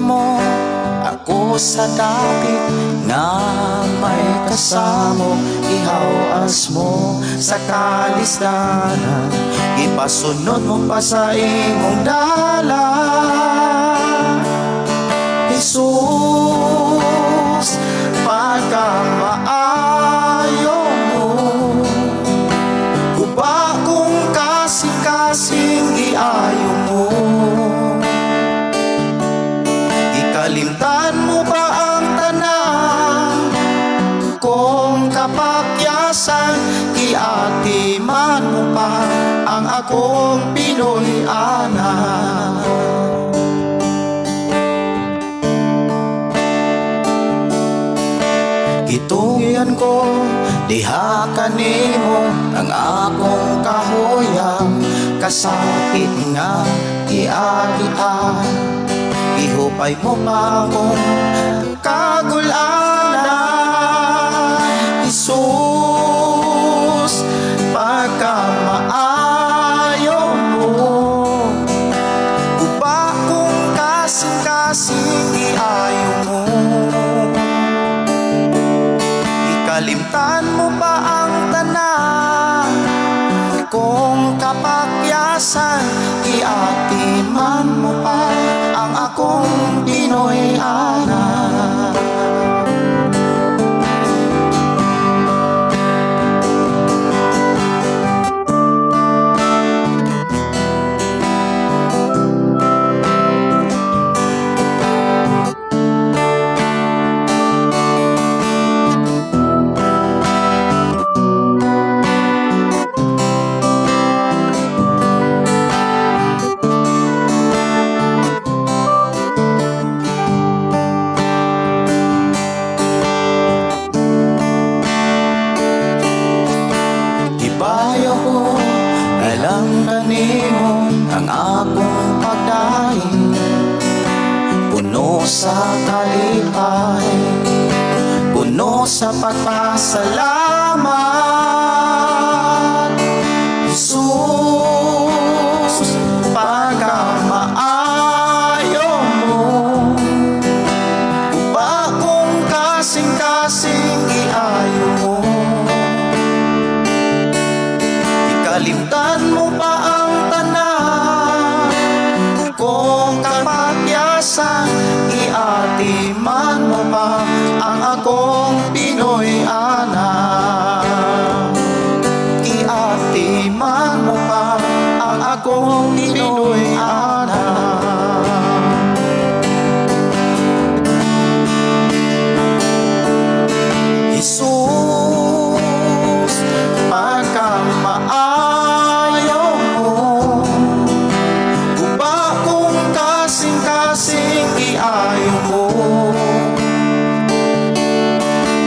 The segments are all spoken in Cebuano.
mo ako sa dapit nga may kasamo. Gihawas mo sa kalisdanan, gipasunod mo pa sa imong dalan. Jesus, pagkamaayo mo, guba kong kasing-kasing giayo mo. Ikalimtan mo ba ang tanan kong kapakyasan? Giatiman mo pa ang akong Pinoy anak. Gitungyan ko diha kanimo ang akong kahoyang, kasakit nga giagian. Gihupay mo pa akong kagulanan. Jesus, pagkamaayo mo, guba kong kasing-kasing giayo mo. Ikalimtan mo ba ang tanan kong kapakyasan? Iatiman mo pa ang akong Pinoy anak. Gibayo ko alang kanimo ang akong pagdaing, puno sa kalipay, puno sa pagpasalamat. Jesus, pagkamaayo mo, guba kong kasing-kasing iayo mo. Ikalimtan mo ba ang tanan kong kapakyasan? Iatiman mo pa ang akong Pinoy anak. Iatiman mo pa ang akong Pinoy anak. Jesus, pagkamaayo mo, guba kong kasing-kasing iayo mo.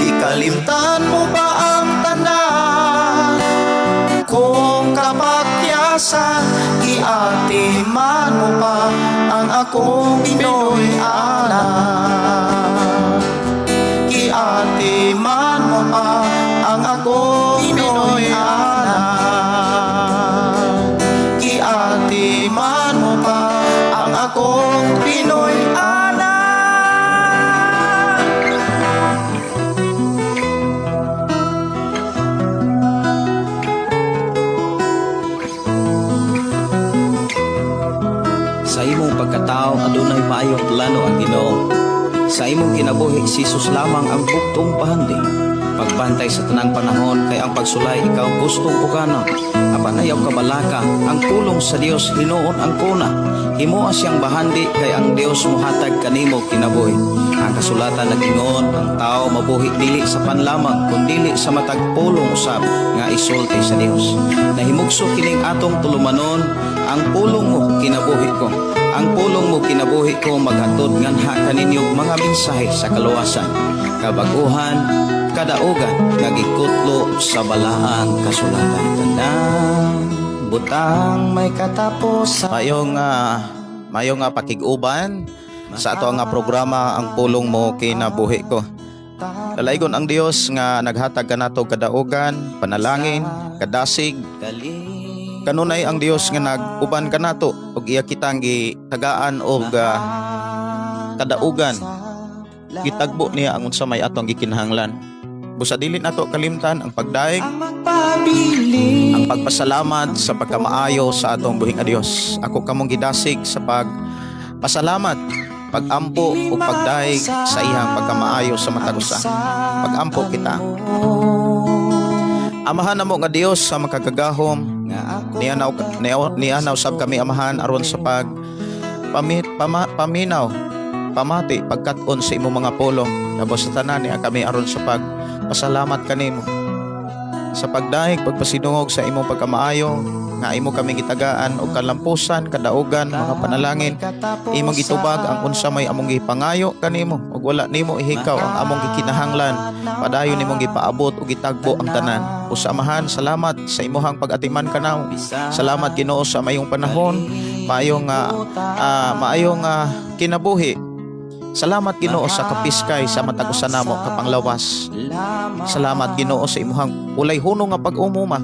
Ikalimtan mo ba ang tanan kong kapakyasan? Iatiman mo pa ang akong Pinoy anak. Giatiman mo pa ang akong Pinoy anak. Giatiman mo pa ang akong Pinoy anak. Sa imong pagkatao adunay maayong plano ang Ginoo. Sa imong kinabuhi, si Jesus lamang ang bugtong pahandi. Pagbantay sa tanang panahon kay ang pagsulay ikaw gustong pukanon. Apan ayaw kabalaka, ang pulong sa Dios hinuon ang kuna. Himoa siyang bahandi kay ang Dios mohatag kanimo kinabuhi. Ang kasulatan nagingon, ang tao mabuhi dili sa panlamang kundili sa matag pulong usab nga isulti sa Dios. Nahimugso kining atong tulumanon, ang pulong mo kinabuhi ko. Ang pulong mo kinabuhi ko maghatod nganha kaninyo mga mensahe sa kaluwasan, kabaguhan, kadaugan nga gikutlo sa balaang kasulatan. Tanang butang may katapusan. Mayong pakig-uban sa ato nga programa, Ang Pulong Mo Kinabuhi Ko. Dalaygon ang Dios nga naghatag kanato kadaugan, panalangin, kadasig, Kanunay ang Dios nga nag-uban kanato ug iya kitang gitagaan og kadaugan, gitagbo niya ang unsa may atong gikinahanglan. Busa dili nato kalimtan ang pagdaig, ang pagpasalamat sa pagkamaayo sa atong buhi nga Dios. Ako kamong gidasig sa pagpasalamat, pagampo ug pagdaig sa iyang pagkamaayo sa matag usa. Pagampo kita. Amahan namo nga Dios sa makagagahom, niya usab kami, Amahan, aron sa pag pami, pama, paminaw, pamati, pagkat-on sa imong mga pulong. Tapos sa tanan niya kami aron sa pagpasalamat kanimo. Sa pagdahig, pagpasidungog sa imong pagkamaayo, nga imo kami gitagaan og kalampusan, kadaugan, mga panalangin, imong gitubag ang unsa may among gipangayo kanimo ug wala nimo ihikaw ang among gikinahanglan. Padayon nimong gipaabot ug gitagbo ang tanan. O sa Amahan, salamat sa imuhang pag-atiman kanamo. Salamat, Ginoo, sa mayong panahon, maayong kinabuhi. Salamat, Ginoo, sa kapiskay sa matag usa namo kapanglawas. Salamat, Ginoo, sa imuhang walay hunong nga pag-umuma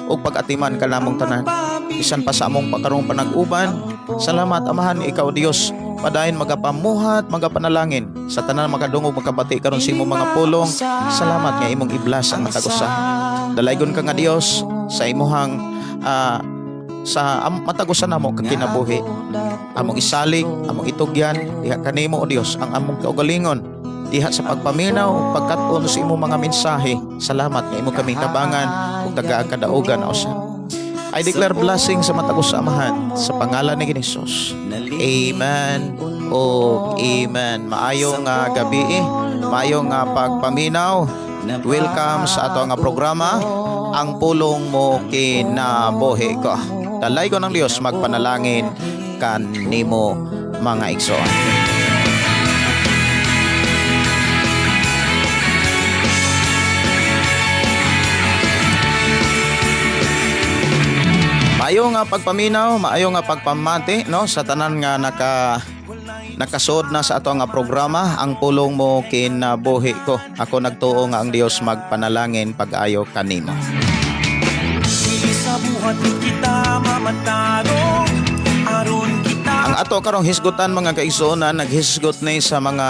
ug pag-atiman kanamong tanan. Bisan pa sa among pagkarong panag-uban, salamat, Amahan, ikaw Dios. Padayon magapamuhat, magapanalangin sa tanan makadungog, makabati karon sa imong mga pulong. Salamat nga imong i-bless ang matag usa. Dalaygon ka nga Dios sa imuhang sa matag usa namo kinabuhi. Among isalig, among itugyan diha kanimo, o Dios, ang among kaugalingon diha sa pagpaminaw, pagkat-on sa imong mga mensahe. Salamat nga imo kaming tabangan ug tagaan kadaugan usa. I declare blessing sa matag usa, Amahan, sa pangalan ni Jesus. Amen o amen. Maayong gabi, eh. Maayong pagpaminaw. Welcome sa ato nga programa, Ang Pulong Mo Kinabuhi Ko. Dalaygon ang Dios magpanalangin kanimo, mga igsoon. Maayo nga pagpaminaw, maayo nga pagpamati, no, sa tanan nga nakasod na sa ato nga programa, Ang Pulong Mo Kinabuhi Ko. Ako nagtuo nga ang Dios magpanalangin pag-ayo kanimo. Dili sa buhat ni kita mamatarong aron kita. Ang ato karong hisgutan, mga kaigsuonan, naghisgot ni sa mga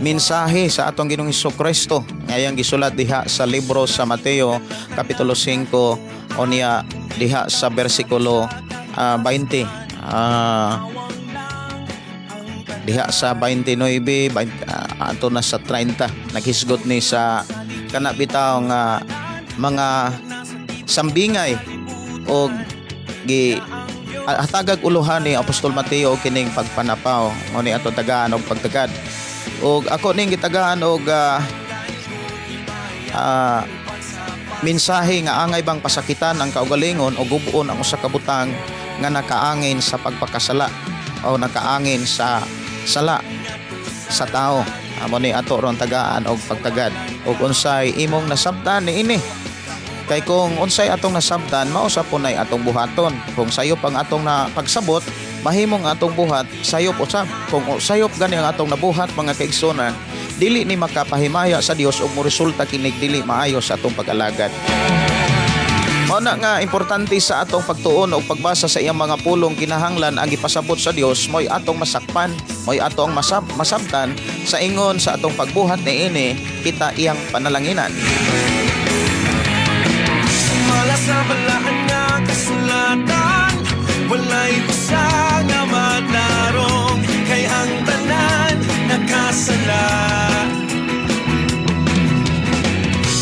mensahe sa atong Ginoong Kristo ngayang gisulat diha sa libro sa Mateo kapitulo 5 o niya diha sa bersikulo 20, diha sa 29, 20, ato na sa 30. Naghisgot ni sa kana bitaw nga mga sambingay og gi hatagag uluhan ni Apostol Mateo kining pagpanapaw mo ni ato tagaan og pagtagad. Og ako ning gitagaan og mensahe nga angay bang pasakitan ang kaugalingon o gubuon ang usa ka butang nga nakaangin sa pagpakasala o nakaangin sa sala sa tao. Amo ni ato ron tagaan og pagtagad og unsay imong nasabtan niini, kay kung unsay atong nasabtan, mao sa punay atong buhaton. Kung sayop ang atong na pagsabot, mahimong atong buhat sayop usab. Kung sayop gani ang atong nabuhat, mga kaigsunan, dili ni makapahimaya sa Dios ug moresulta kinig dili maayo sa atong pag-alagad. Mao na nga importante sa atong pagtuon o pagbasa sa iyang mga pulong, kinahanglan ang gipasabot sa Dios mo'y atong masakpan, mo'y atong masabtan sa ingon sa atong pagbuhat niini kita iyang panalanginan. Sumala sa balaan nga kasulatan, walay usa nga matarong, kay ang tanan nakasala.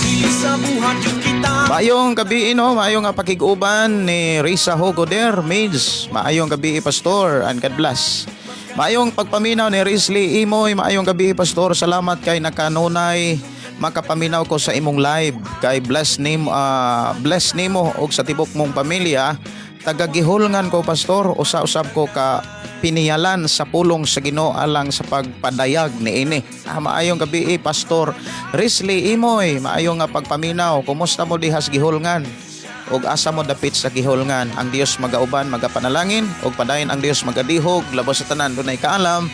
Dili sa buhat yung kita. Maayong gabi, no, maayong nga pakig-uban ni Risa Hogoder Mids. Maayong gabi, Pastor, and God bless. Maayong pagpaminaw ni Risley Imoy, maayong gabi, Pastor. Salamat kay nakanunay makapaminaw ko sa imong live. Kay bless nimo og sa tibok mong pamilya. Tagagihulngan ko, Pastor, usa-usab ko ka piniyalan sa pulong sa Ginoo alang sa pagpadayag niini. Maayong gabi, Pastor Risley Imoy, maayong nga pagpaminaw. Kumusta mo dihas gihulngan? Og asa mo dapit sa gihulngan? Ang Dios magauban, magapanalangin ug padayon ang Dios magadihog. Labaw sa tanan, dunay kaalam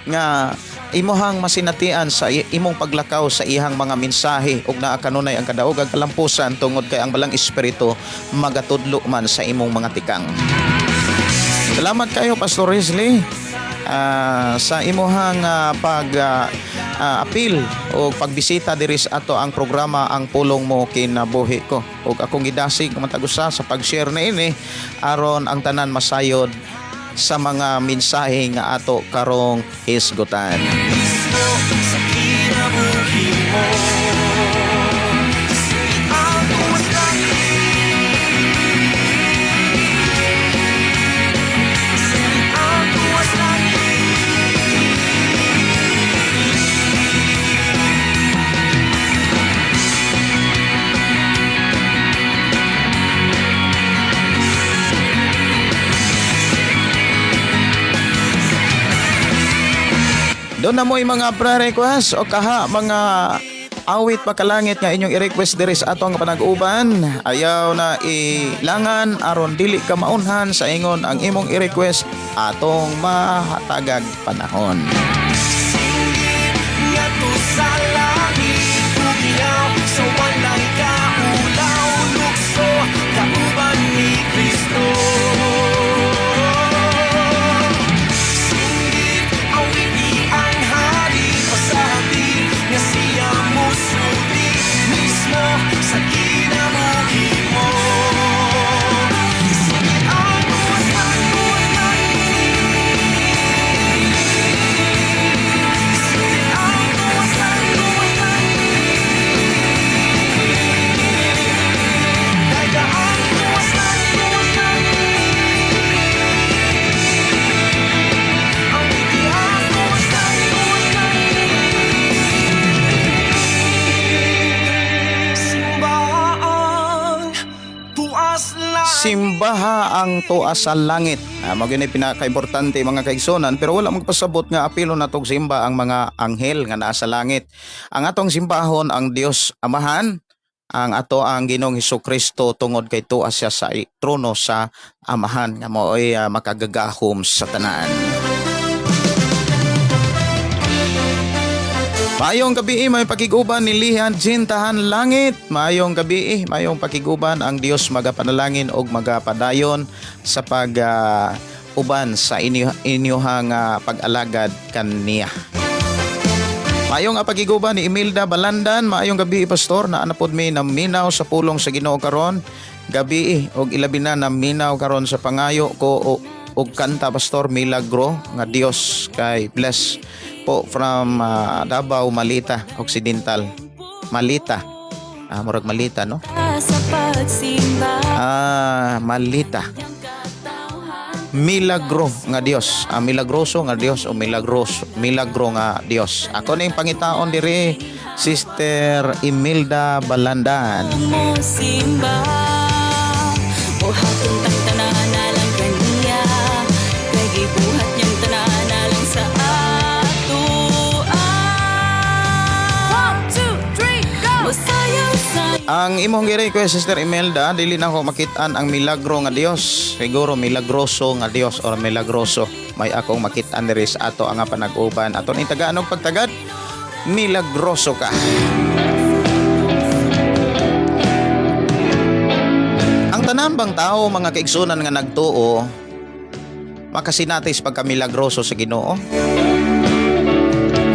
nga Imuhang masinatian sa imong paglakaw sa iyang mga mensahe ug naa kanunay ang kadaog ag kalampusan tungod kay ang Balang Espiritu magatudlo man sa imong mga tikang. Salamat kayo, Pastor Risley, sa imuhang pag apil o pagbisita diri sa ato ang programa Ang Pulong Mo Kinabuhi Ko. Ug akong gidasig matag usa sa pag-share niini aron ang tanan masayod sa mga mensahe nga ato karong hisgutan. Sa kinabuhi mo. Ang tuwas langit. Ang tuwas langit. Doon na mo'y mga pre-request o kaha mga awit makalangit nga inyong i-request diri sa atong panag-uban. Ayaw na ilangan aron dili ka maunhan sa ingon ang imong i-request atong mahatagag panahon. Singgit ngadto sa langit, Hugiyaw sa walay kaulaw. Lukso kauban ni Kristo. Singgit awiti ang hari. Pasati nga siya musulti mismo sa kinabuhi mo. Singgit ang tuwas langit. Singgit ang tuwas langit. Dayga ang tuwas langit. Awiti ang tuwas langit. Simbahan tuas langit. Simbaha ang tuas sa langit. Mao gyud ni pinakaimportante, mga kaigsunan, pero wala magpasabot nga apilo natog simba ang mga anghel nga naa sa langit. Ang atong simbahon ang Dios Amahan, ang ato ang Ginoong Hesus Kristo tungod kay tuas siya sa trono sa Amahan nga mao'y makagagahom sa tanan. Maayong gabi, may pakiguban ni Lihan Jintahan Langit. Maayong gabi, mayong pakiguban, ang Dios magapanalangin og magapadayon sa pag uban sa inyohang pag-alagad kaniya. Maayong pakiguban ni Imelda Balandan, maayong gabi, Pastor, na anapod mi naminaw sa pulong sa Ginoo karon. Gabi og ilabi na naminaw karon sa pangayo ko og kanta, Pastor, Milagro nga Dios kay bless po from Davao, Malita Occidental. Malita. Murag Malita, no? Sa pagsimba. Malita. Milagro nga Dios. Milagroso nga Dios o milagroso, milagro nga Dios. Ako ning pangitaon diri, Sister Imelda Balandan. Mo simba. Buhaton tang tanan alang kaniya. Kay gibuhat niyang tanan alang sa atoa. One, two, three, go! Mosayaw sayaw. Ang imong gi-request, Sister Imelda, dili na ko makitaan ang milagro nga Dios. Siguro milagroso nga Dios or milagroso. May akong makitaan diri sa ato ang panag-uban. Ato ning tagaan og pagtagad, milagroso ka. Ang tanan bang tao, mga kaigsunan, nga nagtuo makasinatis pagka milagroso sa Ginoo?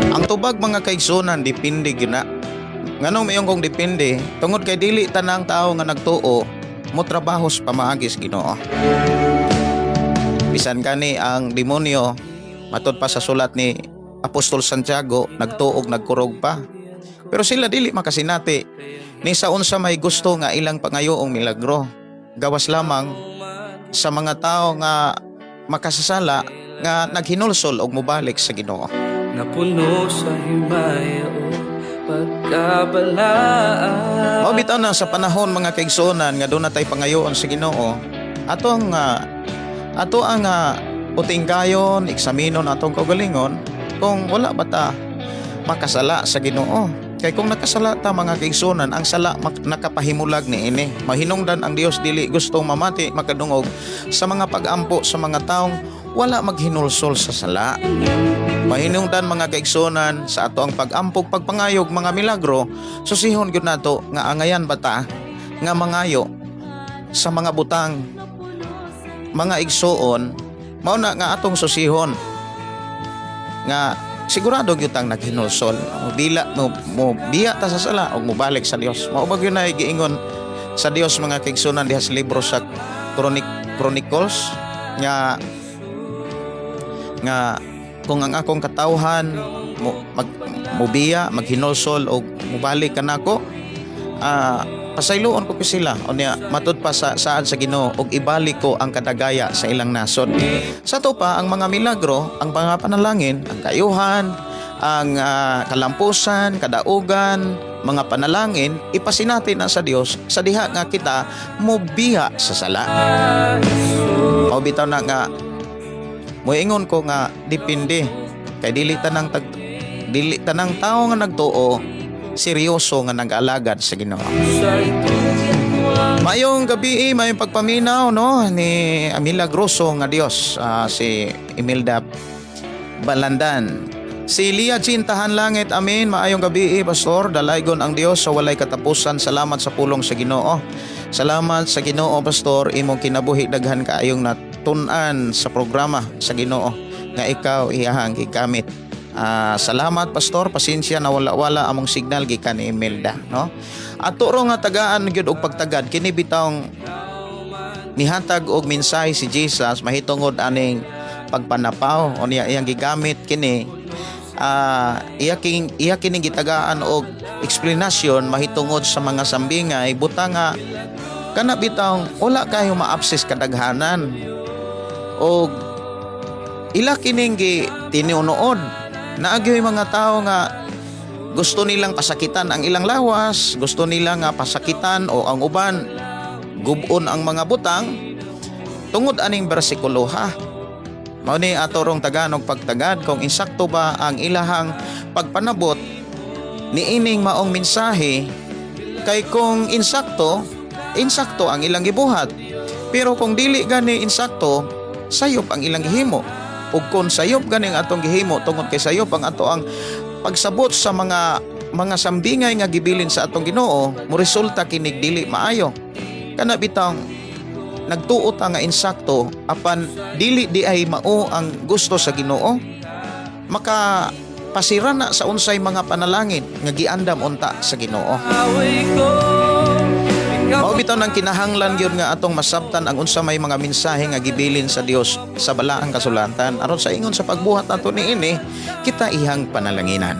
Ang tubag, mga kaigsunan, depende gyud na. Nganong mayon kong depende? Tungod kay dili tanang tao nga nagtuo mo trabaho sa pamaagi sa Ginoo. Bisan kani ang demonyo, matud pa sa sulat ni Apostol Santiago, nagtuog nagkurog pa. Pero sila dili makasinati ni sa unsa may gusto nga ilang pangayoong milagro. Gawas lamang sa mga tao nga makasasala nga naghinulsol og mobalik sa Ginoo. Napuno sa himaya o pagkabalaan. Mao bitaw na sa panahon, mga kaigsuonan, nga doon na tay pangayoon sa Ginoo, ato ang utingkayon, eksaminon atong kaugalingon kung wala ba ta makasala sa Ginoo. Kay kung nakasala ta, mga kaigsuonan, ang sala nakapahimulag ni ini. Mahinungdan ang Dios dili gustong mamati makadungog sa mga pagampo sa mga taong wala maghinulsol sa sala. Mahinungdan, mga kaigsunan, sa ato ang pag-ampog, pagpangayog mga milagro, susihon gyud nato nga angayan bata nga mangayo sa mga butang, mga igsuon. Mao na nga atong susihon nga sigurado gyud tang naghinulsol, mo bila mo biya ta sa sala ug mobalik sa Dios. Mao ba gyud na giingon sa Dios, mga kaigsunan, diha sa libro sa Chronicles nga nga kung ang akong katawhan mo mag mobiya, maghinulsol og mobalik kanako, pasayloon ko sila. Unya matud pa sa saad sa Ginoo, og ibalik ko ang kadagaya sa ilang nasod. Sa to pa ang mga milagro, ang mga panalangin, ang kayuhan, ang kalampusan, kadaugan, mga panalangin, ipasinati na sa Dios sa diha nga kita mobiya sa sala. Mao bitaw na nga moingon ko nga depende kay dili tanang tao nga nagtuo seryoso nga nag-alagad sa Ginoo. Mayong gabi, mayong pagpaminaw, no, ni Milagroso nga Dios, si Imelda Balandan. Si Lia Chin Tahan Langit, amin. Maayong gabi, Pastor. Dalaygon ang Dios sa walay katapusan. Salamat sa pulong sa Ginoo. Salamat sa Ginoo, Pastor. Imong kinabuhi, daghan kaayong natun-an sa programa sa Ginoo nga ikaw iyahang gigamit. Salamat, Pastor, pasensya na wala-wala among signal gikan ni Imelda, no. Ato ro nga tagaan gyud og pagtagad kini bitawng nihatag og mensahe si Jesus mahitungod aning pagpanapaw. Unya iyang gigamit kini, iya kining gitagaan og eksplanasyon mahitungod sa mga sambingay, buta nga kana bitawng wala kayo maapsis kadaghanan og ila kining gi tinunood. Naagyoy mga tao nga gusto nilang pasakitan ang ilang lawas, gusto nila nga pasakitan o ang uban gubon ang mga butang tungod aning bersikulo, ha. Mao ni ato rong taganog pagtagad kung insakto ba ang ilahang pagpanabot ni ining maong mensahe, kay kung insakto, insakto ang ilang gibuhat, pero kung dili gani insakto, sayop ang ilang gihimo. Ug kung sayop gani ang atong gihimo tungod kay sayop ang ato ang pagsabot sa mga sambingay nga gibilin sa atong Ginoo, mo resulta kinig dili maayo. Kana bitang nagtuo ta nga insakto apan dili di ay mao ang gusto sa Ginoo, maka pasira na sa unsay mga panalangin nga giandam unta sa Ginoo. Away ko. Ikaw. Mao bitaw nang kinahanglan gyud nga atong masabtan ang unsa may mga mensahe nga gibilin sa Dios sa balaang kasulatan aron sa ingon sa pagbuhat nato niini, kita ihang panalanginan.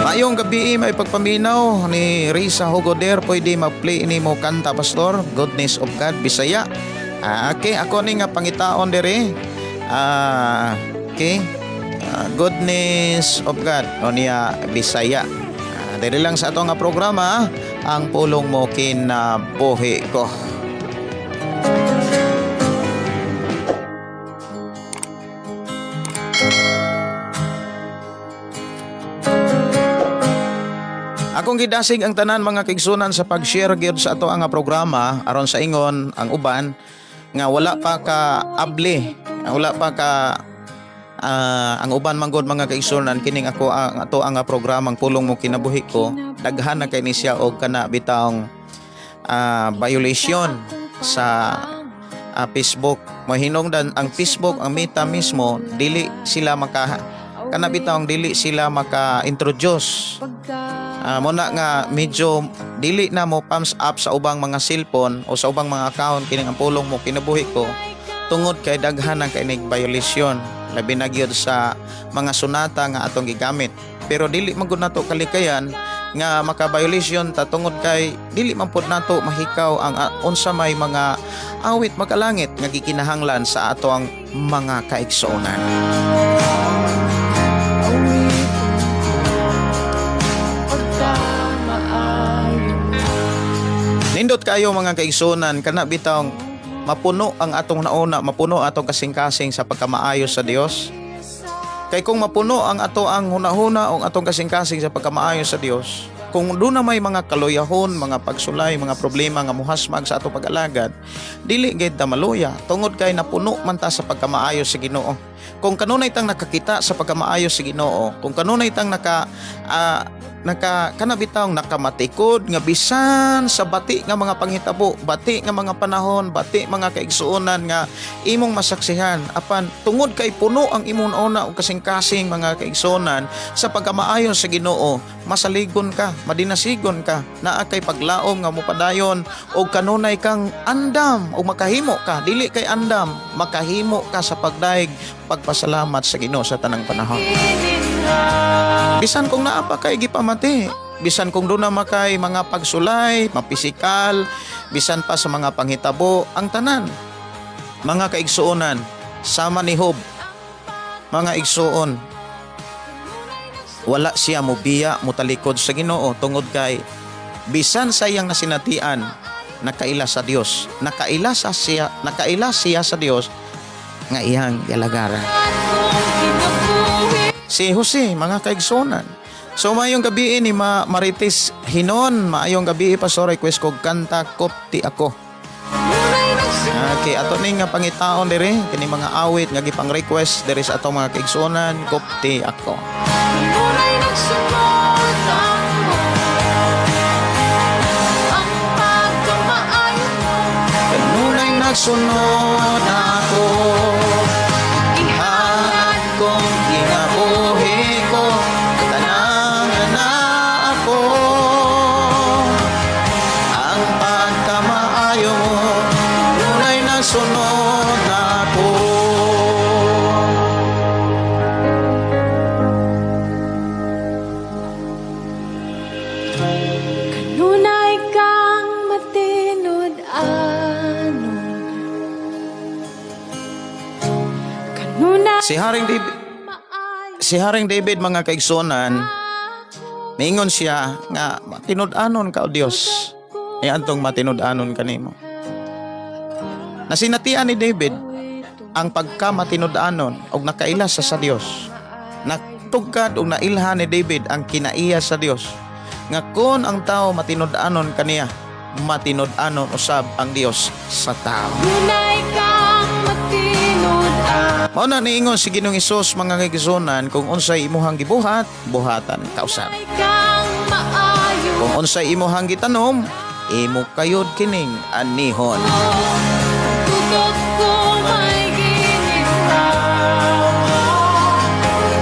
Maayong gabi, may pagpaminaw ni Risa Hugoder. Pwede ma-play ini mo kanta, Pastor, Goodness of God, Bisaya. Okay, ako ni nga pangitaon diri. Okay. Goodness of God o niya Bisaya. Diri lang sa ato nga programa, Ang Pulong Mo Kinabuhi Ko. Akong gidasig ang tanan, mga kaigsunan, sa pag-share gyud sa ato ang programa aron sa ingon ang uban nga wala pa ka abli, wala pa ka ang uban manggod, mga kaigsunan, kining ako ang ato ang programang Pulong Mo Kinabuhi Ko, daghan na kay ni siya og kana bitawng violation sa Facebook. Mahinungdan ang Facebook, ang Meta mismo, dili sila maka kana bitawng dili sila maka-introduce. Muna nga medyo dili na mo thumbs up sa ubang mga cellphone o sa ubang mga account kining Ang Pulong Mo Kinabuhi Ko tungod kay daghan ang kainig violation, labi na gyud sa mga sonata nga atong gigamit. Pero dili man gud nato kalikayan nga maka-violation ta tungod kay dili man pud nato mahikaw ang unsa may mga awit makalangit nga gikinahanglan sa ato ang mga kaigsuonan. Pagkamaayo. Nindot kayo, mga kaigsunan, kana bitawng mapuno ang atong nauna, mapuno atong kasing-kasing sa pagkamaayo sa Dios. Kay kung mapuno ang ato ang hunahuna o atong kasing-kasing sa pagkamaayo sa Dios, Kung duna may mga kaluyahon, mga pagsulay, mga problema nga muhasmag sa ato pag-alagad, dili gid ta maluya tungod kay napuno man ta sa pagkamaayo sa Ginoo. Kung kanunay tang nakakita sa pagkamaayo sa Ginoo, kung kanunay tang naka kana bitawng nakamatikod nga bisan sa bati nga mga panghitabo, bati nga mga panahon, bati mga kaigsuonan nga imong masaksihan, apan tungod kay puno ang imong una og kasing-kasing, mga kaigsuonan, sa pagkamaayo sa Ginoo, masaligon ka, madinasigon ka, naa kay paglaom nga mopadayon og kanunay kang andam og makahimo ka, dili kay andam, makahimo ka sa pagdayeg pagpasalamat sa Ginoo sa tanang panahon. Bisan kung naa pa kay gipamati, bisan kung duna makay mga pagsulay, mapisikal, bisan pa sa mga panghitabo, ang tanan. Mga kaigsuonan, sama ni Job, mga igsuon, wala siya mobiya motalikod sa Ginoo tungod kay bisan sa iyang nasinatian, nakaila sa Dios, nakaila siya sa Dios nga iyang gialagaran. Si Jose, mga kaigsuonan. So maayong gabi ni Marites Hinon, maayong gabi, pastor, request ko kanta "Kopti Ako". Okay, ato ning nga pangitaon diri kini mga awit nga gipang request diri sa atong mga kaigsuonan, "Kopti Ako". Kanunay nagsunod amo ang pagkamaayo mo. Kanunay nagsunod ako, ihalad kong kinabuhi ko, tanang na ako. Ang pagkamaayo mo, kanunay nagsunod ako. Kanunay kang matinud-anon. Kanunay Si Haring David, maayo. Si Haring David, mga kaigsuonan, niingon siya nga matinud-anon ka, o Dios. E antong matinud-anon kanimo. Nasinatian ni David ang pagka matinud-anon og nakaila sa Dios. Natugkad og nailhan ni David ang kinaiya sa Dios. Nga kon ang tao matinud-anon kaniya, matinud-anon usab ang Dios sa tao. Kanunay kang matinud-anon. Mao na niingon si Ginoong Hesus, mga kaigsuonan, kung unsay imuhang gibuhat, buhatan ka usab. Kanunay kang maayo. Kung unsay imuhang gitanom, imo kayod kining anihon. Tutok ko may gininhawa.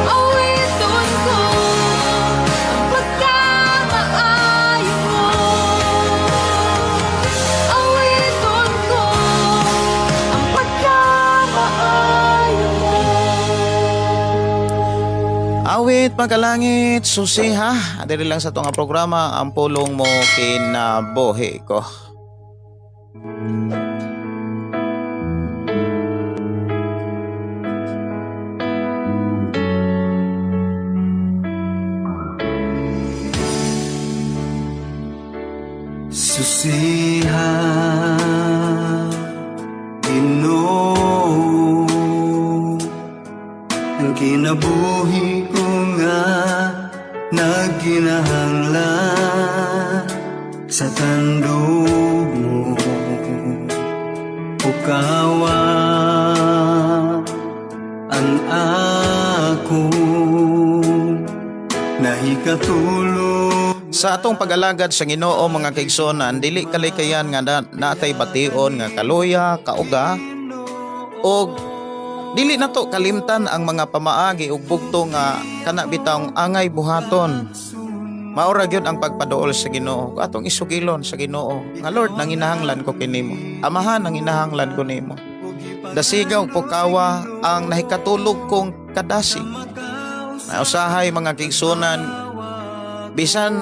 Awiton ko ang pagkamaayo mo. Awiton ko ang pagkamaayo mo. Awit Pagkalangit, susi ha. Diri lang sa nga programa, Ang Pulong Mo Kinabuhi Ko. Susiha, Ginoo, ang kinabuhi ko nga nagkinahanglan sa tandog mo. Pukawa ang ako nahikatulog. Sa atong pag-alagad sa Ginoo, mga kaigsuonan, dili kalikayan nga natay bation nga kaluya, kauga og dili nato kalimtan ang mga pamaagi ug bugto nga kana bitawng angay buhaton. Maura gyud ang pagpaduol sa Ginoo. Atong isugilon sa Ginoo nga, "Lord, nanginahanglan ko kinimo. Amahan, nanginahanglan ko nimo. Dasiga ug pukawa ang nahikatulog kong kadasig." Na usahay, mga kaigsuonan, bisan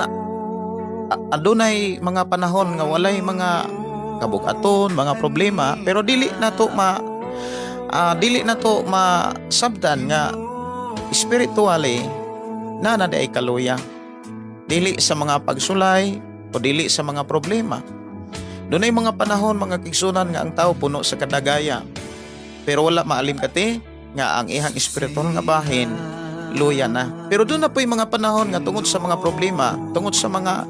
adunay mga panahon nga walay mga kabugaton, mga problema, pero dili nato masabdan nga spiritually na na ay kaluya. Dili sa mga pagsulay o dili sa mga problema. Dunay mga panahon, mga kaigsuonan, nga ang tao puno sa kadagaya. Pero wala maalim kati nga ang ihang espiritual nga bahin Luya na. Pero doon na po yung mga panahon nga tungod sa mga problema, tungod sa mga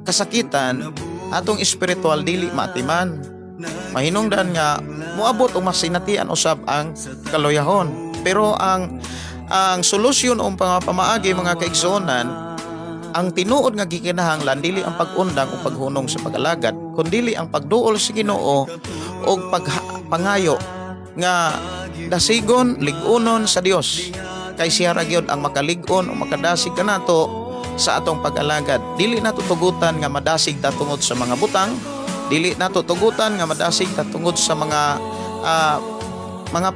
kasakitan, atong espiritual dili matiman. Mahinungdan nga moabot o masinatian usab ang kaluyahon. Pero ang solusyon o pamaagi, mga kaigsuonan, ang tinuod nga gikinahanglan dili ang pag-undang o paghunong sa pag-alagad, kundili ang pagduol sa Ginoo og pagpangayo nga dasigon, lig-unon sa Dios. Kay siya ra gyud ang makalig-on o makadasig kanato sa atong pag-alagad. Dili nato tugutan nga madasig ta tungod sa mga butang, dili nato tugutan nga madasig ta tungod sa mga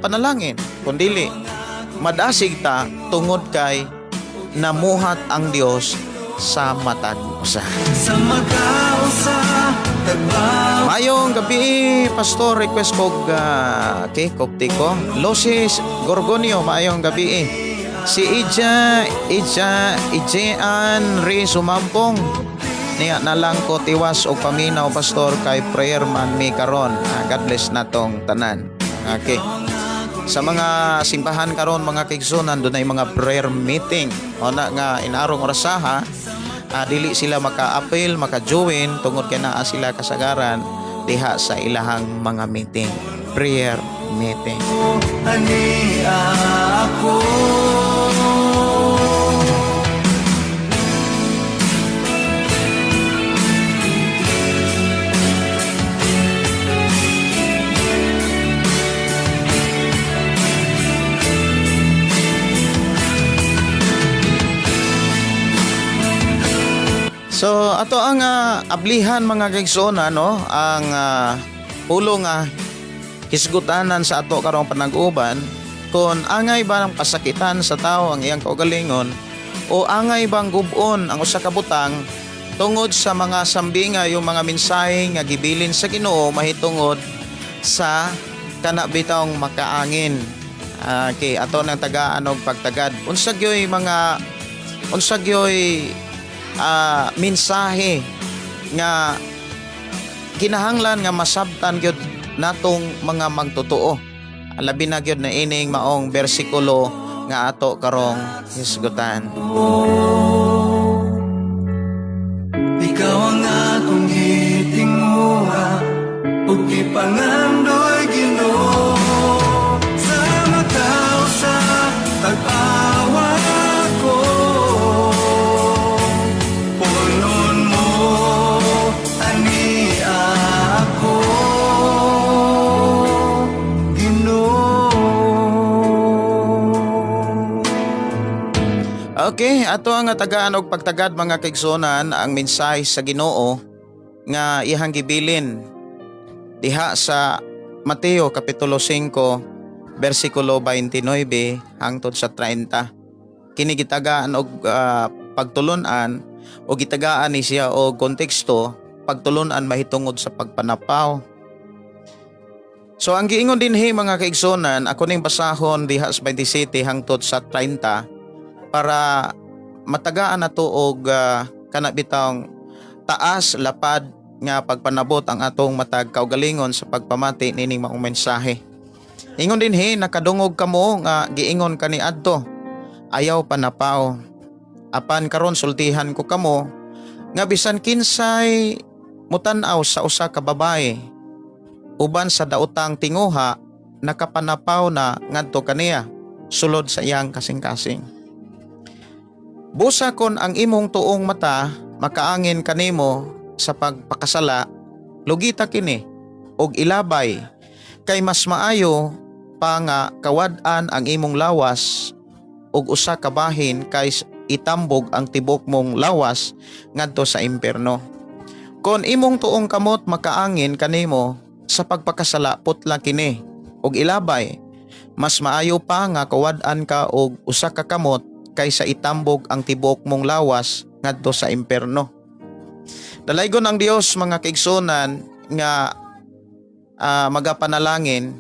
panalangin, kundili madasig ta tungod kay namuhat ang Dios sa matag usa. Sa makausa tagbaw. Mayong gabi, Pastor, request kog okay, kog tiko. Losis Gorgonio, maayong gabi. Si Ija, Ija, Ijean Ri Sumampong. Niya na lang ko tiwas og paminaw, Pastor, kay prayer man mi karon. God bless natong tanan. Okay. Sa mga simbahan karon, mga kaigsunan, doon ay mga prayer meeting. O na nga inarong orasaha, dili sila maka-appeal, maka-join tungod kay naa sila kasagaran diha sa ilahang mga meeting, prayer meeting. Ani ako. So ato ang ablihan, mga kaigsuonan, no, ang pulo nga hisgutanan sa ato karong panag-uban, kung angay ba ng pasakitan sa tao ang iyang kaugalingon o angay bang gubon ang usa ka butang tungod sa mga sambinga, yung mga mensahe nga gibilin sa Ginoo mahitungod sa kana bitawng makaangin. Okay, ato nang tagaan og pagtagad. Unsa gyoy mensahe nga kinahanglan nga masabtan gyud natong mga magtotoo, labi na gyud na ining maong bersikulo nga ato karong hisgutan? Ikaw ang akong gitinguha ug gipangandoy, Ginoo, sa makausa tag-awa ko. Punon mo ani ako, Ginoo. Okay, ato ang tagaan og pagtagad, mga kaigsuonan, ang mensahe sa Ginoo nga iyang gibilin diha sa Mateo kapitulo 5 bersikulo 29 hangtod sa 30. Kini gitagaan og pagtulun-an o gitagaan ni siya og konteksto pagtulun-an mahitungod sa pagpanapaw. So ang giingon dinhi, mga kaigsuonan, ako ning basahon diha sa 27 hangtod sa 30 para matagaan nato og kana bitawng taas lapad nga pagpanabot ang atong matag kaugalingon sa pagpamati nining maong mensahe. Ingon dinhi, "Nakadungog kamo nga giingon kaniadto, 'Ayaw panapaw.' Apan karon sultihan ko kamo nga bisan kinsay mutan-aw sa usa ka babae uban sa daotang tinguha, nakapanapaw na ngadto kaniya sulod sa iyang kasing-kasing. Busa kon ang imong tuong mata makaangin kanimo sa pagpakasala, lugita kini og ilabay, kay mas maayo pa nga kawad-an ang imong lawas og usa ka bahin kay itambog ang tibok mong lawas ngadto sa impierno. Kon imong tuong kamot makaangin kanimo sa pagpakasala, putla kini og ilabay. Mas maayo pa nga kawad-an ka og usa ka kamot kaysa itambog ang tibok mong lawas ngadto sa impierno." Dalaygon ang Dios, mga kaigsunan, nga magapanalangin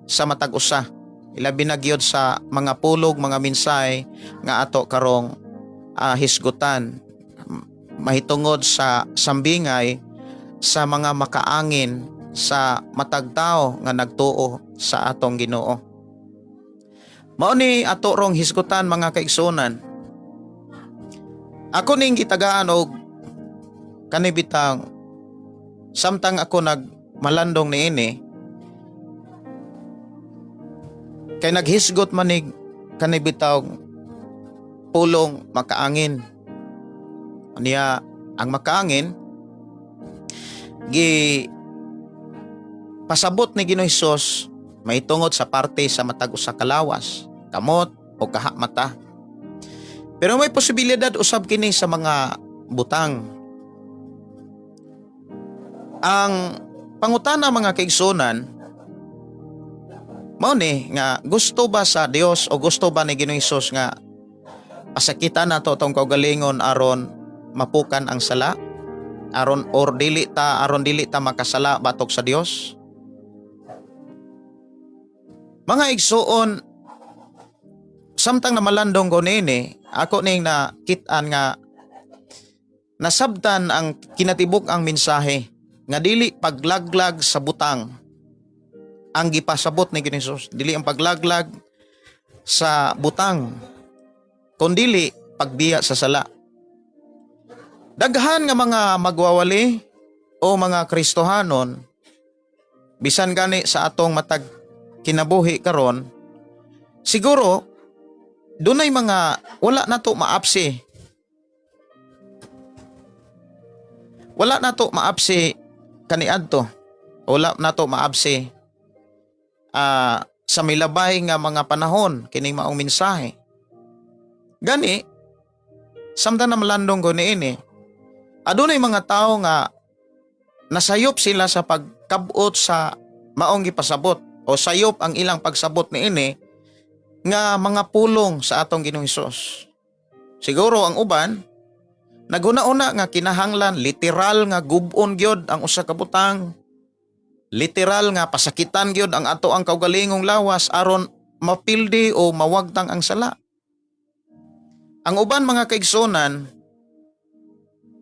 sa matag usa. Ilabi na gyud sa mga pulog, mga mensahe nga ato karong hisgutan mahitungod sa sambingay sa mga makaangin sa matag tao nga nagtuo sa atong Ginoo. Mao ni ato rong hisgutan, mga kaigsuonan. Ako ning gitagaan og kani bitang samtang ako nagmalandong niini kay naghisgot manig kani bitaw pulong makaangin. Niya ang makaangin gi pasabot ni Ginoong Hesus mahitungod sa parte sa matag usa ka lawas, kamot o kaha mata. Pero may posibilidad usab kini sa mga butang. Ang pangutana, mga kaigsuonan, mao ni nga gusto ba sa Dios o gusto ba ni Ginoong Hesus nga pasakitan nato atong kaugalingon aron mapukan ang sala, aron or dili ta aron dili ta makasala batok sa Dios? Mga igsuon, samtang namalandong ko niini, ako ning nakit-an nga nasabtan ang kinatibuk ang mensahe nga dili paglaglag sa butang ang gipasabot ni Ginoong Hesus, dili ang paglaglag sa butang kundili pagbiya sa sala. Daghan nga mga magwawali o mga Kristohanon bisan gani sa atong matag kinabuhi karon, siguro dunay mga wala nato maapsi. Wala nato maapsi kaniadto. Wala nato maapsi sa milabay nga mga panahon kining maong mensahe. Gani samtang namalandong ko niini, adunay mga tawo nga nasayop sila sa pagkabot sa maong gipasabot o sayop ang ilang pagsabot niini nga mga pulong sa atong Ginoong Hesus. Siguro ang uban naguna-una nga kinahanglan literal nga gub-on gyud ang usa ka butang, literal nga pasakitan gyud ang ato ang kaugalingong lawas aron mapildi o mawagtang ang sala. Ang uban, mga kaigsuonan,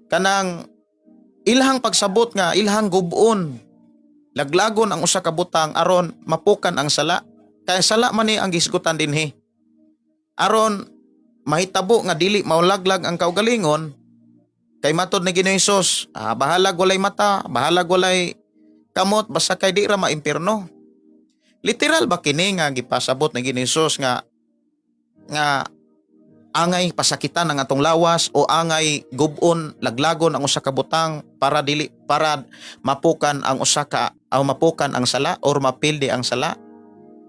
kanang ilahang pagsabot nga ilahang gub-on, laglagon ang usa ka butang aron mapukan ang sala, kay sala man ni ang gisgutan dinhi, aron mahitabo nga dili maulaglag ang kaugalingon, kay matod ni Ginoong Hesus, bahalag walay mata, bahalag walay kamot, basta kay di ra maimpirno. Literal ba kini nga gipasabot ni Ginoong Hesus nga nga angay pasakitan ang atong lawas o angay gub-on, laglagon ang usa ka butang para dili para mapukan ang usa ka o mapukan ang sala or mapildi ang sala?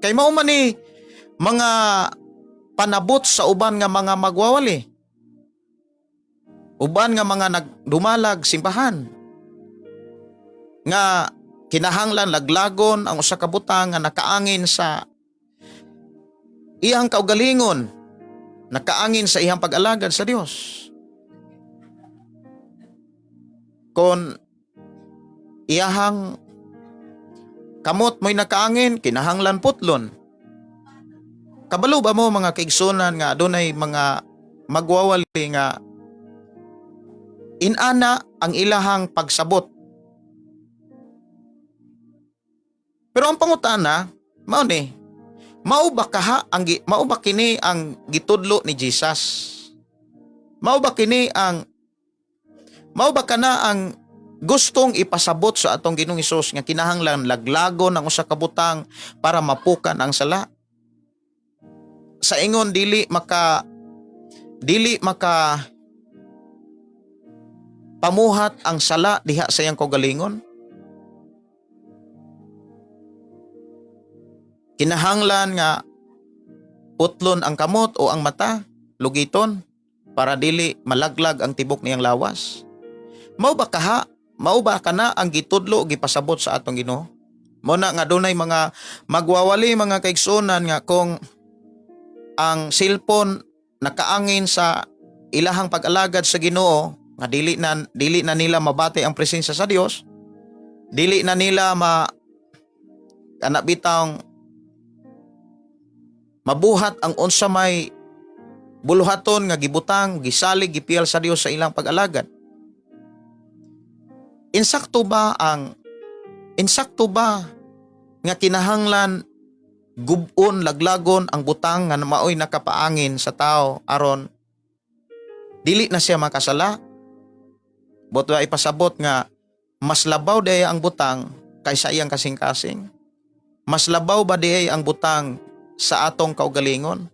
Kay mao man ni mga panabot sa uban nga mga magwawali, uban nga mga nagdumalag simbahan, nga kinahanglan laglagon ang usa ka butang nga nakaangin sa iyang kaugalingon, nakaangin sa iyang pag-alagad sa Dios. Kon iyahang kamot mo'y nakaangin, kinahanglan putlon. Kabalo ba mo, mga kaigsuonan, nga adunay mga magwawali nga inana ang ilahang pagsabot? Pero ang pangutana, mao ni, mao ba kini ang gitudlo ni Jesus? Mao ba kana ang gustong ipasabot sa atong Ginoong Hesus nga kinahanglan laglagon ang usa ka butang para mapukan ang sala? Sa ingon dili maka pamuhat ang sala diha sa iyang kaugalingon? Kinahanglan nga putlon ang kamot o ang mata, lugiton, para dili malaglag ang tibok niyang lawas. Mao ba kaha? Mao ba kana ang gitudlo o gipasabot sa atong Ginoo? Mo na nga dunay mga magwawali, mga kaigsuonan, nga kung ang cellphone nakaangin sa ilahang pag-alagad sa Ginoo, nga dili na nila mabati ang presensya sa Dios, dili na nila ma anak bitang mabuhat ang unsa may buluhaton nga gibutang, gisalig, gipiyal sa Dios sa ilang pag-alagad. Insakto ba nga kinahanglan Gubon, laglagon ang butang nga maoy nakapaangin sa tao aron dili na siya makasala? Buot ba ipasabot nga mas labaw diay ang butang kaysa iyang kasing-kasing? Mas labaw ba diay ang butang sa atong kaugalingon?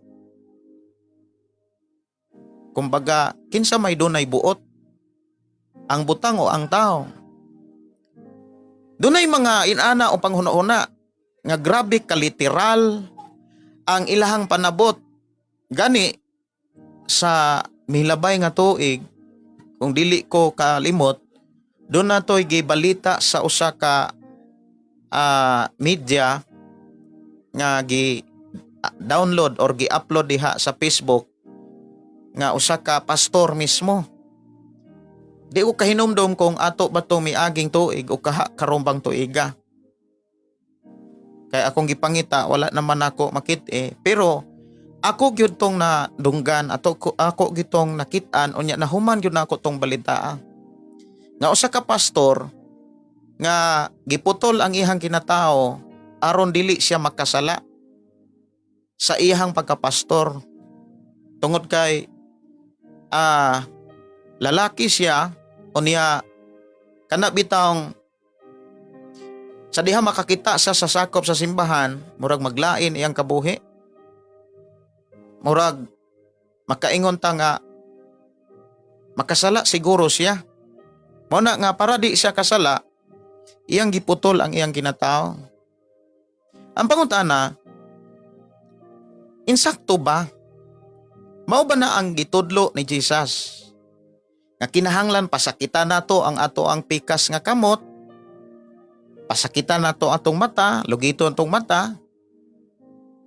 Kumbaga, kinsa may dunay buot? Ang butang o ang tao? Dunay mga inana o panghuna-huna nga grabe kaliteral ang ilahang panabot. Gani sa mihilabay nga tuig, kung dili ko kalimot, doon na to'y gibalita sa usa ka media nga gi download or gi-upload diha sa Facebook nga usa ka pastor mismo. Di ko kahinumdom kung ato ba tong miaging tuig o kaha karumbang tuiga. Kay akong gipangita, wala naman ako makit-e. Pero ako gyud tong nadunggan, ato ko, ako gyud tong nakit-an, unya nahuman gyud nako tong balitaa. Nga usa ka pastor nga giputol ang iyang kinatao aron dili siya makasala sa iyang pagkapastor, tungod kay lalaki siya. Unya kana bitawng sa diha makakita sa sakop sa simbahan, murag maglain iyang kabuhi, murag makaingon ta nga makasala siguro siya. Mao na nga para di siya kasala, iyang giputol ang iyang kinatao. Ang pangutana, insakto ba? Mao ba na ang gitudlo ni Jesus? Nga kinahanglan pasakitan nato ang ato ang pikas nga kamot, pasakitan nato atong mata, lugito atong mata.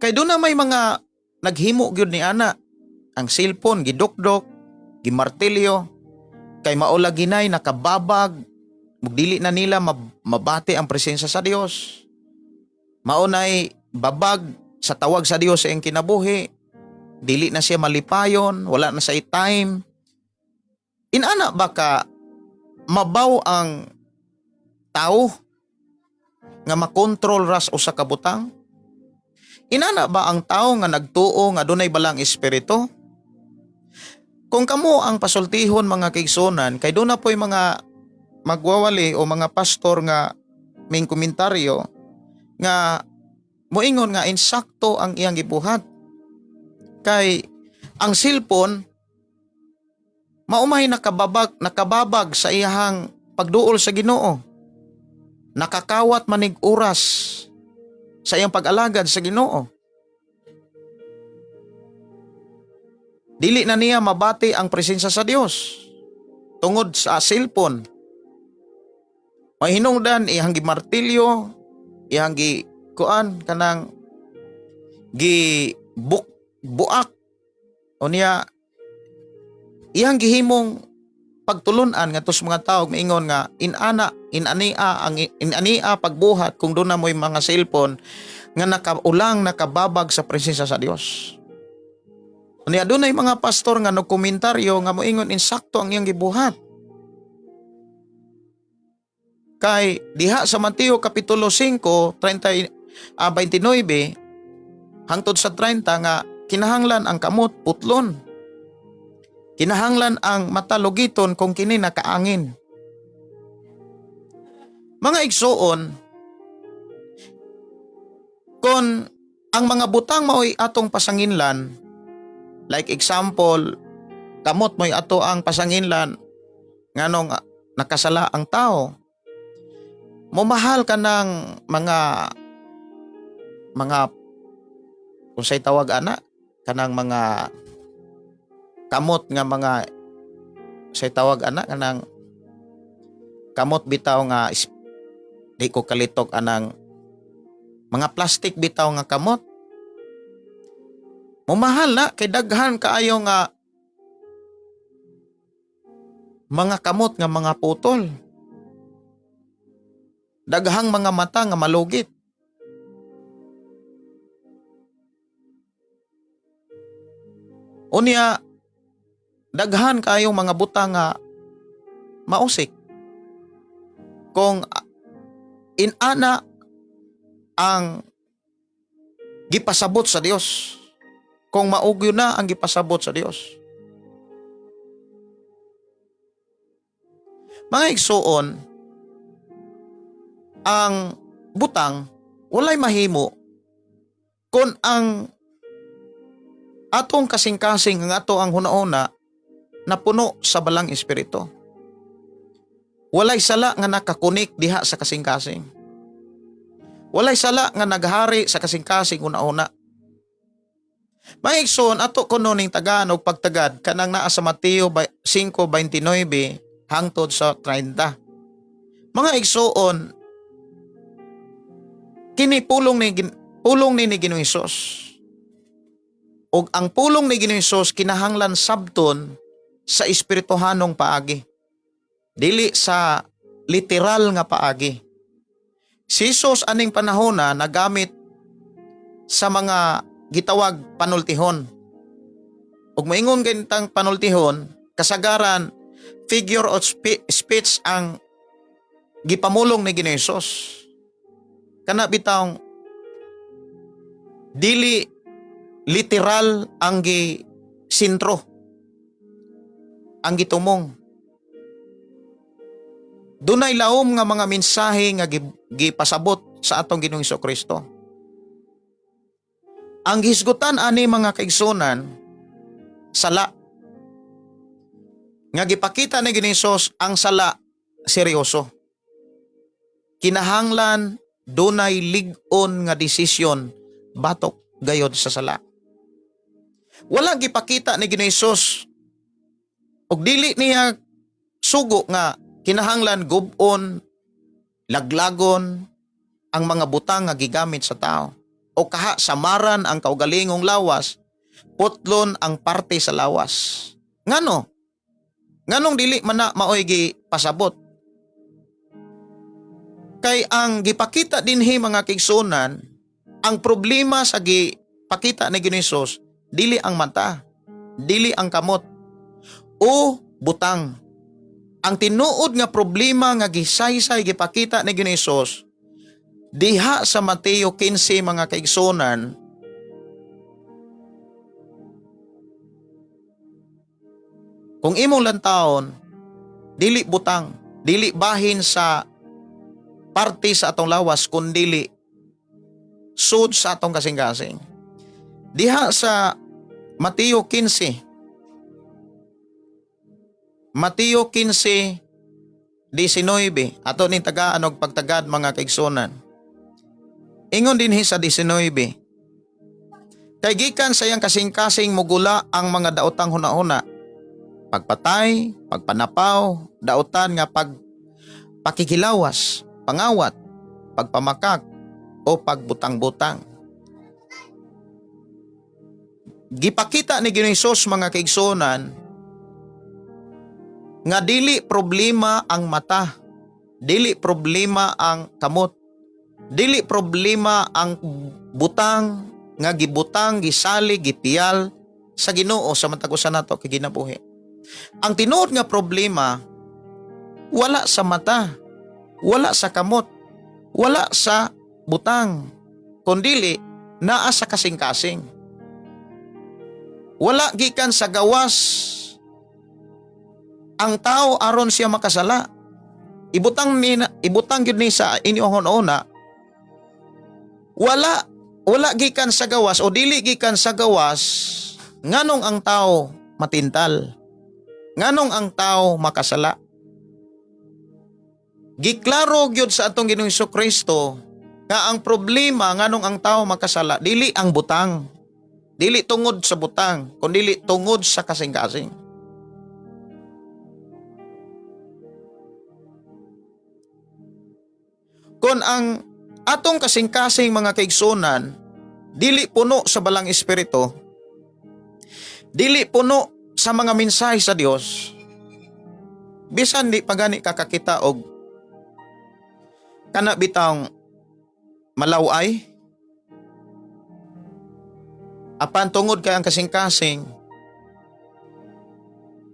Kay doon na may mga naghimo gyud ni ana. Ang cellphone gidukdok, gimartilyo, kay mao lagi nay nakababag, dili na nila mabati ang presensya sa Dios. Mao nay babag sa tawag sa Dios sa iyang kinabuhi. Dili na siya malipayon, wala na siya time. Inana ba ka mabaw ang tao nga makontrol ras usa ka butang? Inana ba ang tao nga nagtuo nga dunay balang espiritu? Kung kamo ang pasultihon, mga kaigsunan, kay doon na po'y mga magwawali o mga pastor nga may komentaryo nga moingon nga insakto ang iyang gibuhat. Kay ang cellphone mao may nakababag sa iyahang pagduol sa Ginoo. Nakakawat manig oras sa iyang pag-alagad sa Ginoo. Dili na niya mabati ang presensya sa Dios tungod sa cellphone. May hinungdan iyang gimartilyo, iyang gi kuan kanang gi buk buak, unya iyang gihimong pagtulunan ngadto sa mga tao, maingon nga inana inania ang inania pagbuhat kung doon na mo'y mga cellphone nga nakaulang, nakababag sa presensya sa Dios. Unya dunay mga pastor nga nagkomentaryo nga moingon insakto ang iyang gibuhat. Kay diha sa Mateo kapitulo 5, 30, 29 hangtod sa 30 nga kinahanglan ang kamot putlon. Kinahanglan ang mata lugiton kung kini nakaangin. Mga igsuon, kung ang mga butang mao'y atong pasanginlan, like example, kamot mo'y ato ang pasanginlan nganong nakasala ang tao, momahal ka ng mga kung sa'y tawag ana, kanang mga kamot nga mga say tawag ana, kanang kamot bitaw nga di ko kalitok anang mga plastic bitaw nga kamot. Mumahal na kay daghan kaayo nga mga kamot nga mga putol. Daghang mga mata nga malugit. Unya, daghan kaayong mga butang nga mausik. Kung inana ang Gipasabot sa Dios. Kung maugyo na ang gipasabot sa Dios. Mga igsuon, ang butang walay mahimo kung ang atong kasing-kasing, ang ato ang hunauna napuno sa Balang Espiritu. Walay sala nga nakakunik diha sa kasing-kasing. Walay sala nga naghari sa kasing-kasing una-una. Mga igsoon, ato kuno ning tagaan og pagtagad kanang naa sa Mateo 5:29 hangtod sa 30. Mga igsoon, kini pulong ni Ginoong Hesus. Ug ang pulong ni Ginoong Hesus kinahanglan sabton sa espirituhanong paagi. Dili sa literal nga paagi. Si Jesus aning panahon na nagamit sa mga gitawag panultihon. Ug moingon ganitang panultihon, kasagaran figure of speech ang gipamulong ni Ginoong Hesus. Kana bitawng dili literal ang gi sintro, ang gitumong. Dunay laom nga mga mensahe nga gipasabot sa atong Ginoong Kristo. Ang hisgutan ani, mga kaigsunan, sala. Nga gipakita ni Ginoong Hesus ang sala seryoso. Kinahanglan dunay lig-on nga desisyon batok gayod sa sala. Wala gipakita ni Ginoong Hesus og dili niya sugo nga kinahanglan gub-on, laglagon ang mga butang nga gigamit sa tao o kaha samaran ang kaugalingong lawas, putlon ang parte sa lawas. Ngano? Nganong dili man na maoy gipasabot? Kay ang gipakita dinhi, mga kaigsunan, ang problema sa gipakita ni Ginoong Hesus, dili ang mata, dili ang kamot o butang. Ang tinuod nga problema nga gisaysay gipakita ni Ginoong Hesus diha sa Mateo 15, mga kaigsunan, kung imong lantawon, dili butang, dili bahin sa parte sa atong lawas, kundili sud sa atong kasing-kasing. Diha sa Mateo 15, Mateo 15:19, ato ning tagaan og pagtagad, mga kaigsunan. Ingon dinhi sa 19, "Kay gikan sa iyang kasing-kasing mugula ang mga daotang hunahuna, pagpatay, pagpanapaw, daotan nga pag pakikilawas, pangawat, pagpamakak, o pagbutang-butang." Gipakita ni Ginoong Hesus, mga kaigsunan, nga dili problema ang mata, dili problema ang kamot, dili problema ang butang nga gibutang, gisali, gipiyal sa Ginoo sa matag usa nato kay ginabuhi. Ang tinuod nga problema wala sa mata, wala sa kamot, wala sa butang, kundili naa sa kasing-kasing. Wala gikan sa gawas ang tao aron siya makasala. Ibutang gyud ni sa inyong una, wala wala gikan sa gawas o dili gikan sa gawas nganong ang tao matintal. Nganong ang tao makasala. Giklaro gyud sa atong Ginoong Kristo nga ang problema nganong ang tao makasala dili ang butang. Dili tungod sa butang, kundi tungod sa kasing-kasing. Kung ang atong kasing-kasing, mga kaigsunan, dili puno sa Balang Espiritu, dili puno sa mga mensahe sa Dios, bisan di pa gani kakakita og kana bitawng malaway, apan tungod kay ang kasing-kasing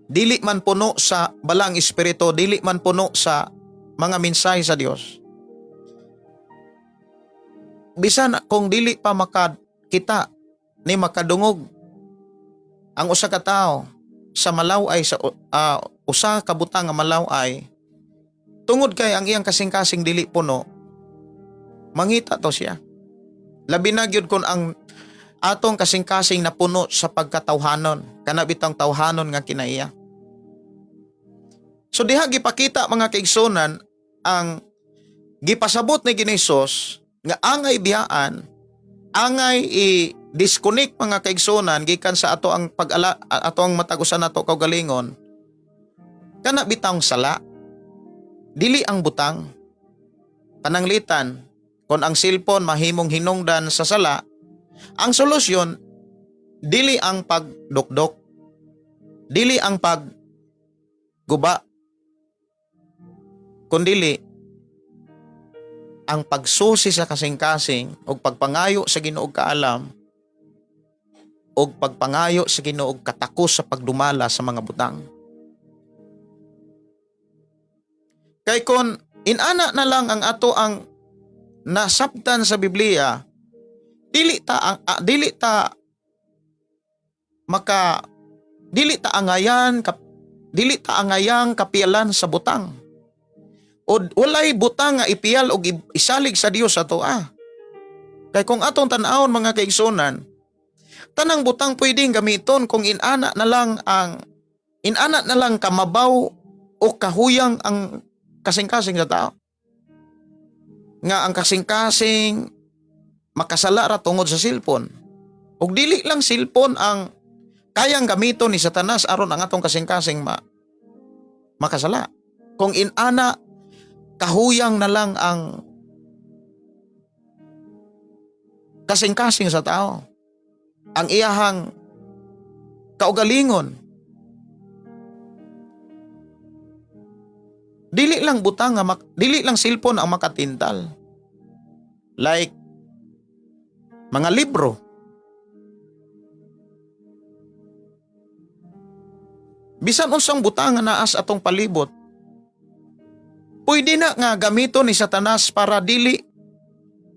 dili man puno sa Balang Espiritu, dili man puno sa mga mensahe sa Dios, bisan kung dili pa makakita makakita ni makadungog ang usa ka tawo sa malaw-ay, sa usa ka butang nga malaw-ay, tungod kay ang iyang kasing-kasing dili puno, mangita to siya. Labi na gyud kon ang atong kasing-kasing napuno sa pagkatawhanon, kana bitang tawhanon nga kinaiya. So diha gipakita, mga kaigsunan, ang gipasabot ni Ginoong Hesus nga angay biyaan, angay i-disconnect, mga kaigsunan, gikan sa ato ang pag-ala, ato ang matag usa nato kaugalingon, kana bitang sala, dili ang butang. Pananglitan kon ang cellphone mahimong hinungdan sa sala, ang solusyon dili ang pagdukdok, dili ang pagguba, kundili ang pagsusi sa kasing-kasing ug pagpangayo sa Ginoo og kaalam ug pagpangayo sa Ginoo og katakos sa pagdumala sa mga butang. Kay kon inana na lang ang ato ang nasabtan sa Biblia, dili ta angayang kapialan sa butang. O walay butang nga ipiyal og isalig sa Dios ato ah. Kay kung atong tan-awon, mga kaigsunan, tanang butang pwedeng gamiton kung inana na lang kamabaw o kahuyang ang kasing-kasing sa tao. Nga ang kasing-kasing makasala ra tungod sa cellphone. Ug dili lang cellphone ang kayang gamiton ni Satanas aron ang atong kasing-kasing makasala. Kung inana kahuyang na lang ang kasing-kasing sa tao, ang iyahang kaugalingon, dili lang butang nga dili lang cellphone ang makatintal. Like mga libro. Bisan unsang butang nga naa sa atong palibot, pwede na nga gamiton ni Satanas para dili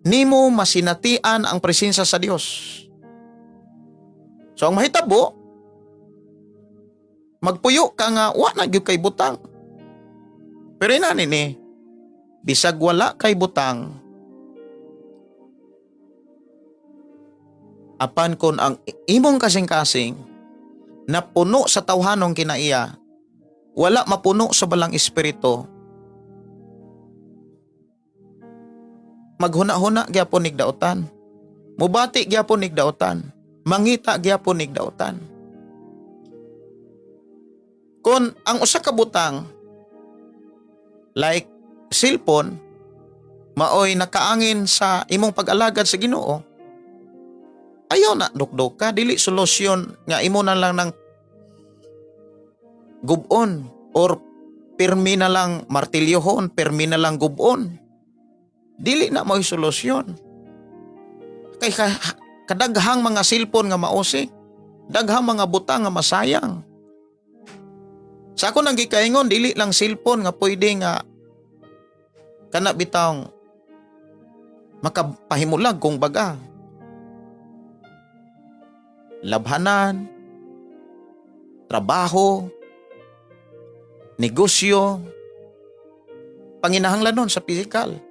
nimo masinatian ang presensya sa Dios. So ang mahitabo, magpuyo ka nga wa na gyud kay butang. Pero inani ni, bisag wala kay butang, apan kon ang imong kasing-kasing napuno sa tawhanong kinaiya, wala mapuno sa Balang Espiritu, maghuna-huna gyapon nig daotan, mubati gyapon nig daotan, mangita gyapon nig daotan. Kon ang usa ka butang like cellphone maoy nakaangin sa imong pag-alagad sa Ginoo, ayaw na dukdok ka, dili solusyon nga imo na lang ng gubon or pirmi na lang martilyohon, pirmi na lang gubon. Dili na mo'y solusyon. Kay kadaghang mga cellphone nga mausik, daghang mga butang nga masayang. Sa ako nang gikaingon, dili lang cellphone nga pwede nga kana bitawng makapahimulag kung baga. Labhanan, trabaho, negosyo, panginahanglan nun sa physical.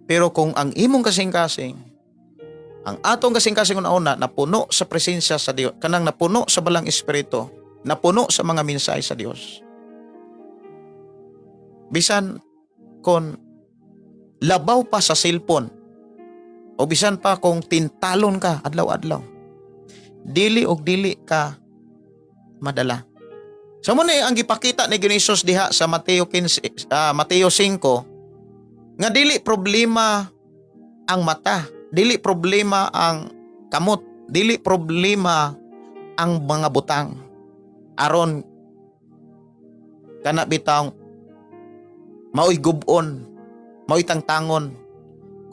Pero kung ang imong kasing-kasing, ang atong kasing-kasing una-una, napuno sa presensya sa Dios, kanang napuno sa Balang Espiritu, napuno sa mga mensahe sa Dios. Bisan kon labaw pa sa cellphone o bisan pa kung tintalon ka adlaw-adlaw, dili og dili ka madala. So mo na ang gipakita ni Ginoong Hesus diha sa Mateo 15, Mateo 5, nga dili problema ang mata, dili problema ang kamot, dili problema ang mga butang. Aron kana bitawng maoy gubon, maoy tangtangon,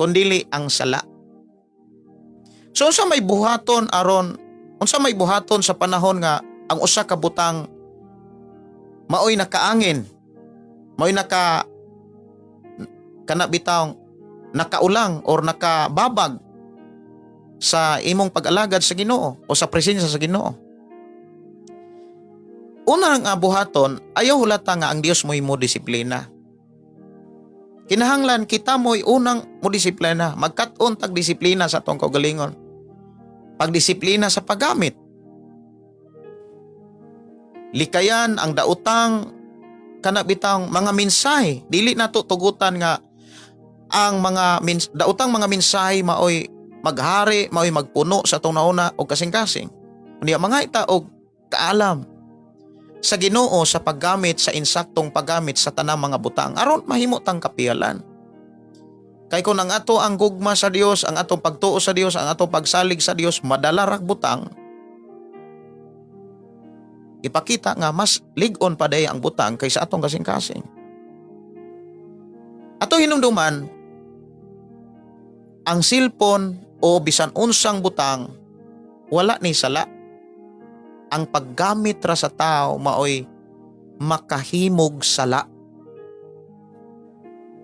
kundili ang sala. So unsa may buhaton aron, unsa may buhaton sa panahon nga ang usa ka butang maoy nakaangin, maoy naka kana bitawng nakaulang or nakababag Sa imong pag-alagad sa Ginoo o sa presensya sa Ginoo. Una nga buhaton, ayaw hulata nga ang Dios mo'y mo disiplina. Kinahanglan kita mo'y unang mo disiplina, magkat-on tag disiplina sa atong kaugalingon. Pagdisiplina sa paggamit. Likayan ang daotang kana bitang mga mensahe, dili nato tugutan nga ang mga daotang mga mensahe maoy maghari, maoy magpuno sa atong nauna og kasing-kasing. Unya mga ita og kaalam sa Ginoo sa paggamit, sa insaktong paggamit sa tanang mga butang aron mahimo tang kapiyalan. Kay kung ang ato ang gugma sa Dios, ang atong pagtuo sa Dios, ang atong pagsalig sa Dios madala rag butang, ipakita nga mas lig-on pa day ang butang kaysa atong kasing-kasing. Ato hinumduman, ang cellphone o bisan unsang butang wala ni sala. Ang paggamit ra sa tao maoy makahimog sala.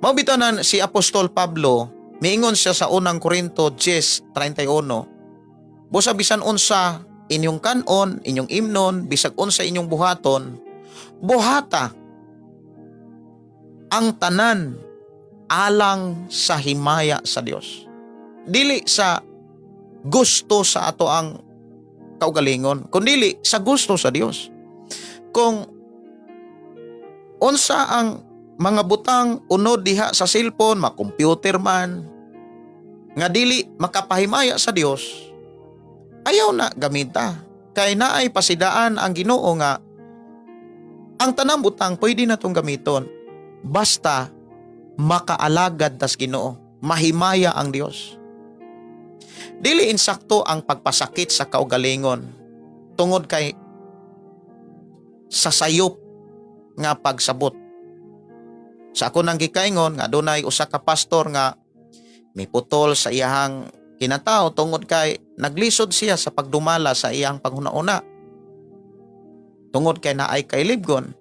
Mao bitanan si Apostol Pablo, miingon siya sa unang Korinto 10:31. Busa bisan unsa inyong kanon, inyong imnon, bisag unsa inyong buhaton, buhata ang tanan alang sa himaya sa Dios. Dili sa gusto sa ato ang kaugalingon, kundili sa gusto sa Dios. Kung unsa ang mga butang unod diha sa cellphone, ma-computer man, nga dili makapahimaya sa Dios, ayaw na gamita. Kay naay pasidaan ang Ginoo nga ang tanang butang pwede na tong gamiton basta makaalagad tas Ginoo, mahimaya ang Dios. Dili insakto ang pagpasakit sa kaugalingon tungod kay sa sayop nga pagsabot. Sa ako nang gikaingon nga adunay usa ka pastor nga miputol sa iyahang kinatao tungod kay naglisod siya sa pagdumala sa iyang panghuna-una. Tungod kay naay kailibgon,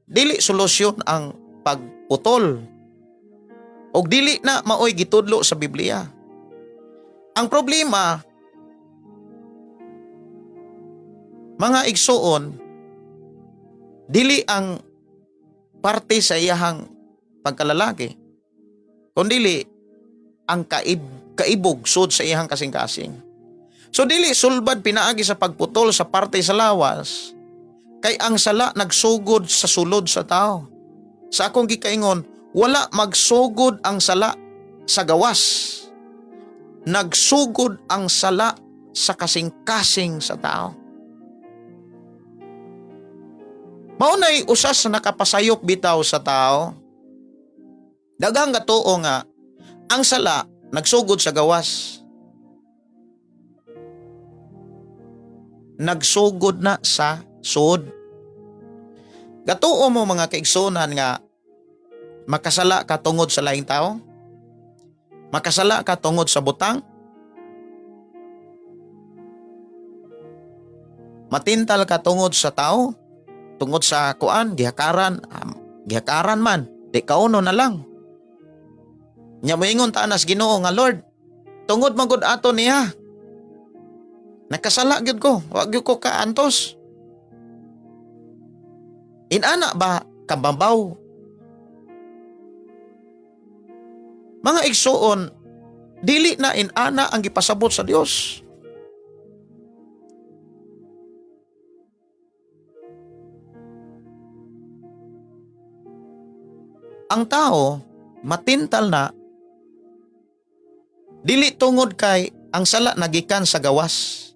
dili solusyon ang pagputol. Og dili na maoy gitudlo sa Biblia. Ang problema, mga igsuon, dili ang parte sa iyahang pagkalalaki, kundili ang kaibog sud sa iyahang kasing-kasing. So dili sulbad pinaagi sa pagputol sa parte sa lawas, kay ang sala nagsugod sa sulod sa tao. Sa akong gikaingon, wala magsugod ang sala sa gawas. Nagsugod ang sala sa kasing-kasing sa tao. Maunay usas na nakapasayop bitaw sa tao. Daghang gatuo nga ang sala nagsugod sa gawas. Nagsugod na sa sud. Gatuo mo mga kaigsunan nga makasala ka tungod sa laing tao? Makasala ka tungod sa butang? Matintal ka tungod sa tao? Tungod sa kuan, gihakaran, gihakaran man, di kauno na lang. Nya moingon ta anas Ginoo nga Lord, tungod man gud ato niya. Nakasala gyud ko, wa gyud ko kaantos. Inana ba kababaw? Mga igsuon, dili na inana ang gipasabot sa Dios. Ang tao matintal na dili tungod kay ang sala nagikan sa gawas.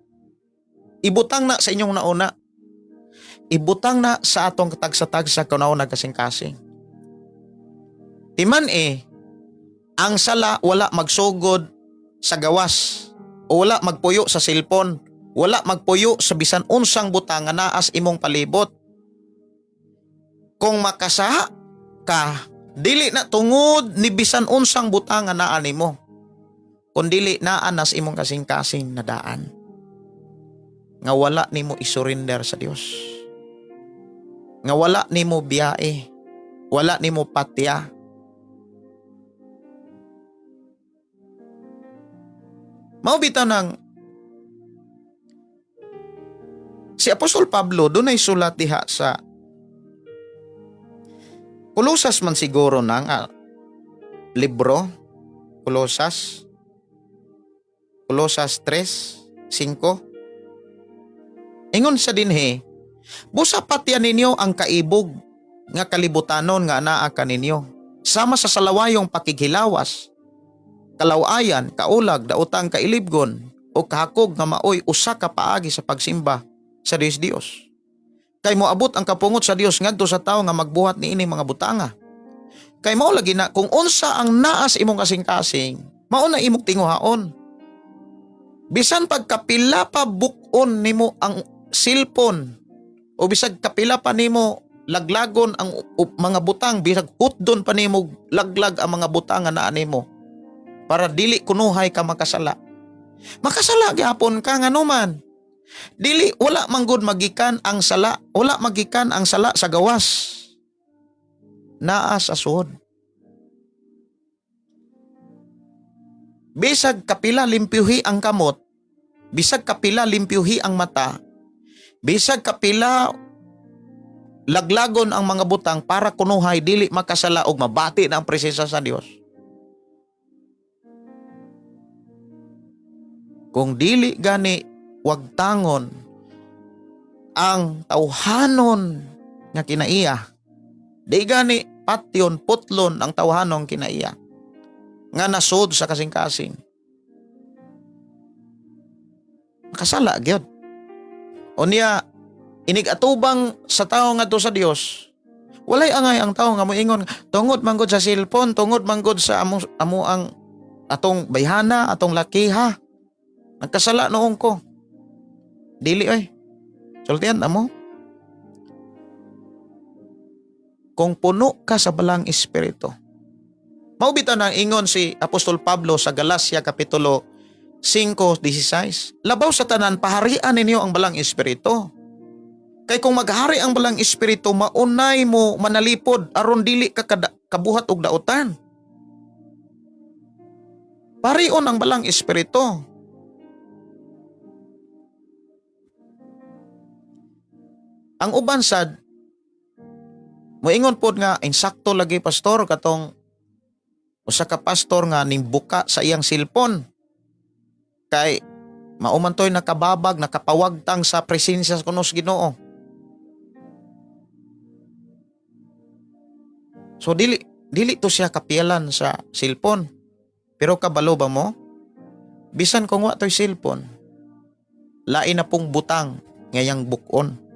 Ibutang na sa inyong nauna. Ibutang na sa atong katagsa-tagsa kunauna kasing-kasing. Timan ang sala wala magsugod sa gawas o wala magpuyo sa cellphone, wala magpuyo sa bisan unsang butang nga naas imong palibot. Kung makasa ka, dili na tungod ni bisan unsang butang nga naa nimo, kun dili naa nas imong kasing-kasing na daan nga wala nimo isurrender sa Dios, nga wala nimo biyae, wala nimo patya. Mao bitaw nang si Apostol Pablo dunay sulat diha sa Kolosas man siguro nang libro Kolosas, Kolosas 3:5. Ingon sa dinhi, "Busa patyan ninyo ang kaibog nga kalibutanon nga anaa kaninyo, sama sa salawayong pakighilawas, kalawayan, kaulag, daotang kailibgon o kahakog nga maoy usa ka paagi sa pagsimba sa Dios Dios. Kay moabot ang kapungot sa Dios ngadto sa tawo nga magbuhat niini mga butanga." Kay mao lagi na kung unsa ang naa sa imong kasing-kasing, mao na imong tinguhaon. Bisan pagkapila pa buk-on nimo ang cellphone o bisag kapila pa nimo laglagon ang mga butang, bisag hutdon pa nimo laglag ang mga butang nga naa nimo para dili kunuhay ka makasala, makasala gyapon ka. Ngano man dili, wala manggod magikan ang sala, wala magikan ang sala sa gawas, naa sa suod. Bisag kapila limpyuhi ang kamot, bisag kapila limpyuhi ang mata, bisag kapila laglagon ang mga butang para kunuhay dili makasala og mabati na ang presensya sa Dios, kung dili gani wagtangon ang tawhanon nga kinaiya, di gani patyon, putlon ang tawhanon kinaiya nga nasod sa kasing-kasing, makasala gyud. Unya inig atubang sa tao ngadto sa Dios, walay angay ang tao nga moingon, "Tungod manggod sa cellphone, tungod manggod sa amo ang atong bayhana, atong lakiha, nagkasala noon ko." Dili oy. Sultian amo. Kung puno ka sa Balaang Espiritu. Mao bitaw nang ingon si Apostol Pablo sa Galacia Kapitulo 5:16, "Labaw sa tanan, paharian ninyo ang Balaang Espiritu. Kay kung maghari ang Balaang Espiritu, maunay mo manalipod aron dili ka kabuhat og dautan." Parion ang Balaang Espiritu. Ang uban sad moingon pod nga insakto lagi, pastor, katong usa ka pastor nga nimbuka sa iyang cellphone kay mao man toy nakababag, nakapawagtang sa presensya kuno sa Ginoo. So dili dili to siya kapiyalan sa cellphone. Pero kabalo ba mo? Bisan kung wa toy cellphone, lain na pong butang ngayang bukon.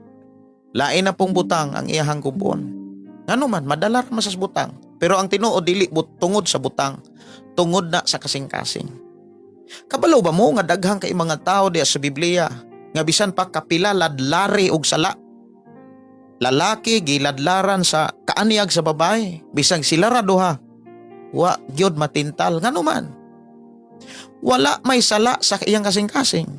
Lain na pong butang ang iyahang gubon. Ngano man, madala ra man sa butang. Pero ang tinuod dili tungod sa butang, tungod na sa kasing-kasing. Kabalo ba mo nga daghang kay mga tao diya sa Biblia nga bisan pa kapila ladlari og sala? Lalaki giladlaran sa kaanyag sa babae, bisag sila ra duha, wa gyud matintal. Ngano man? Wala may sala sa iyang kasing-kasing.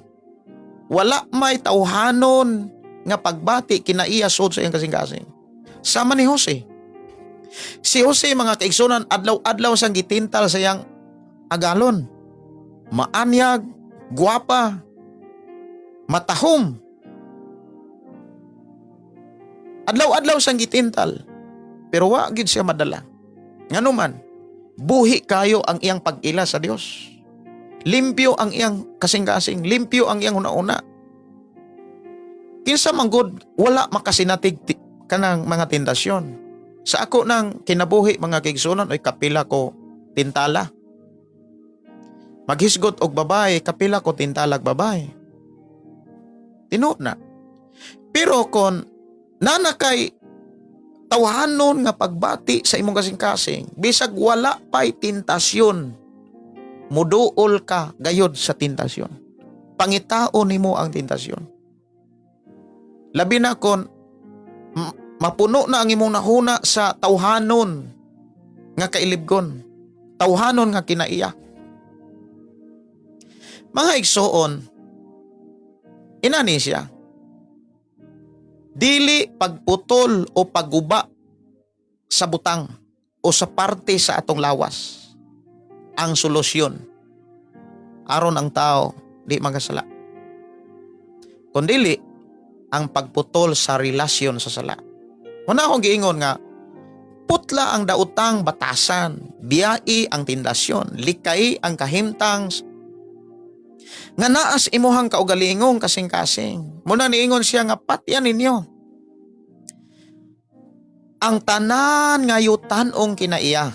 Wala may tawhanon nga pagbati kinaiya sud sa iyang kasing-kasing. Sama ni Jose. Si Jose, mga kaigsunan, adlaw-adlaw siyang gitintal sa iyang agalon. Maanyag, guwapa, matahom. Adlaw-adlaw siyang gitintal. Pero wa gid siya madala. Ngano man, buhi kayo ang iyang pag-ila sa Dios. Limpyo ang iyang kasing-kasing, limpyo ang iyang huna-huna. Kinsa man gud wala makasinatig kanang mga tentasyon? Sa ako nang kinabuhi, mga kaigsunan, oy, kapila ko tintala. Maghisgot og babae, kapila ko tintalag babae. Tinuod na. Pero kon nanakay tawhanon nga pagbati sa imong kasing-kasing, bisag wala pa'y tentasyon, muduol ka gayod sa tentasyon. Pangitaon nimo ang tentasyon. Labi na kon mapuno na ang imong nahuna sa tawhanon nga kailibgon, tawhanon nga kinaiya. Mga igsoon, inani siya. Dili pagputol o pagguba sa butang o sa parte sa atong lawas ang solusyon. Aron ang tao di makasala. Kun dili ang pagputol sa relasyon sa sala. Muna akong giingon nga putla ang daotang batasan, biyai ang tindasyon, likay ang kahimtang nga naas imuhang kaugalingong kasing-kasing. Muna niingon siya nga patyan ninyo ang tanan nga yutan-ong kinaiya.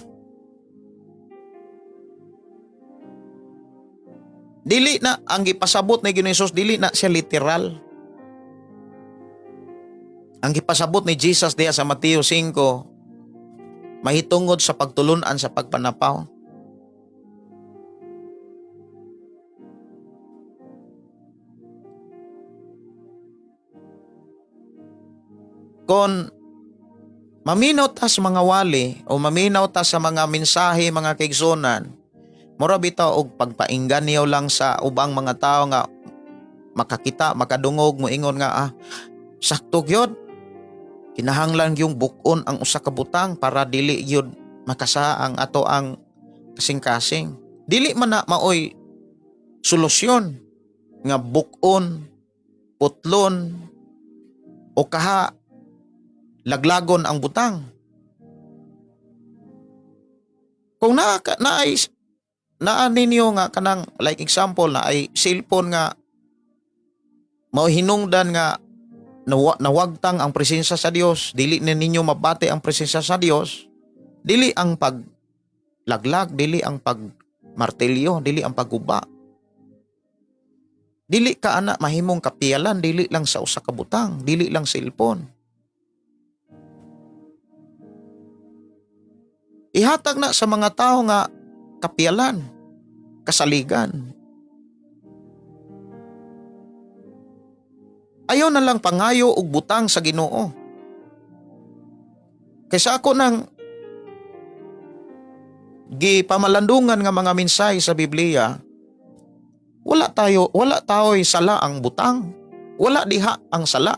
Dili na ang gipasabot ni Ginoong Hesus, dili na siya literal. Ang gipasabot ni Jesus diha sa Mateo 5 mahitungod sa pagtulun-an sa pagpanapaw. Kon maminaw ta sa mga wali o maminaw ta sa mga mensahe, mga kaigsunan, mura bitaw og pagpaingganyo lang sa ubang mga tao nga makakita, makadungog, moingon nga sakto gyud. Kinahanglan yung bukon ang usa ka butang para dili gyud makasa ang ato ang kasing-kasing. Dili man na maoy solusyon nga bukon, putlon o kaha laglagon ang butang. Kung naa ninyo nga kanang like example na ay cellphone nga mao hinungdan nga nawagtang ang presensya sa Dios, dili na ninyo mabati ang presensya sa Dios, dili ang paglaglag, dili ang pagmartilyo, dili ang pagguba. Dili ka ana mahimong kapiyalan, dili lang sa usa ka butang, dili lang cellphone. Ihatag na sa mga tao nga kapiyalan, kasaligan. Ayaw na lang pangayo og butang sa Ginoo. Kaysa ako nang gipamalandungan nga mga mensahe sa Biblia, wala tao'y sala ang butang. Wala diha ang sala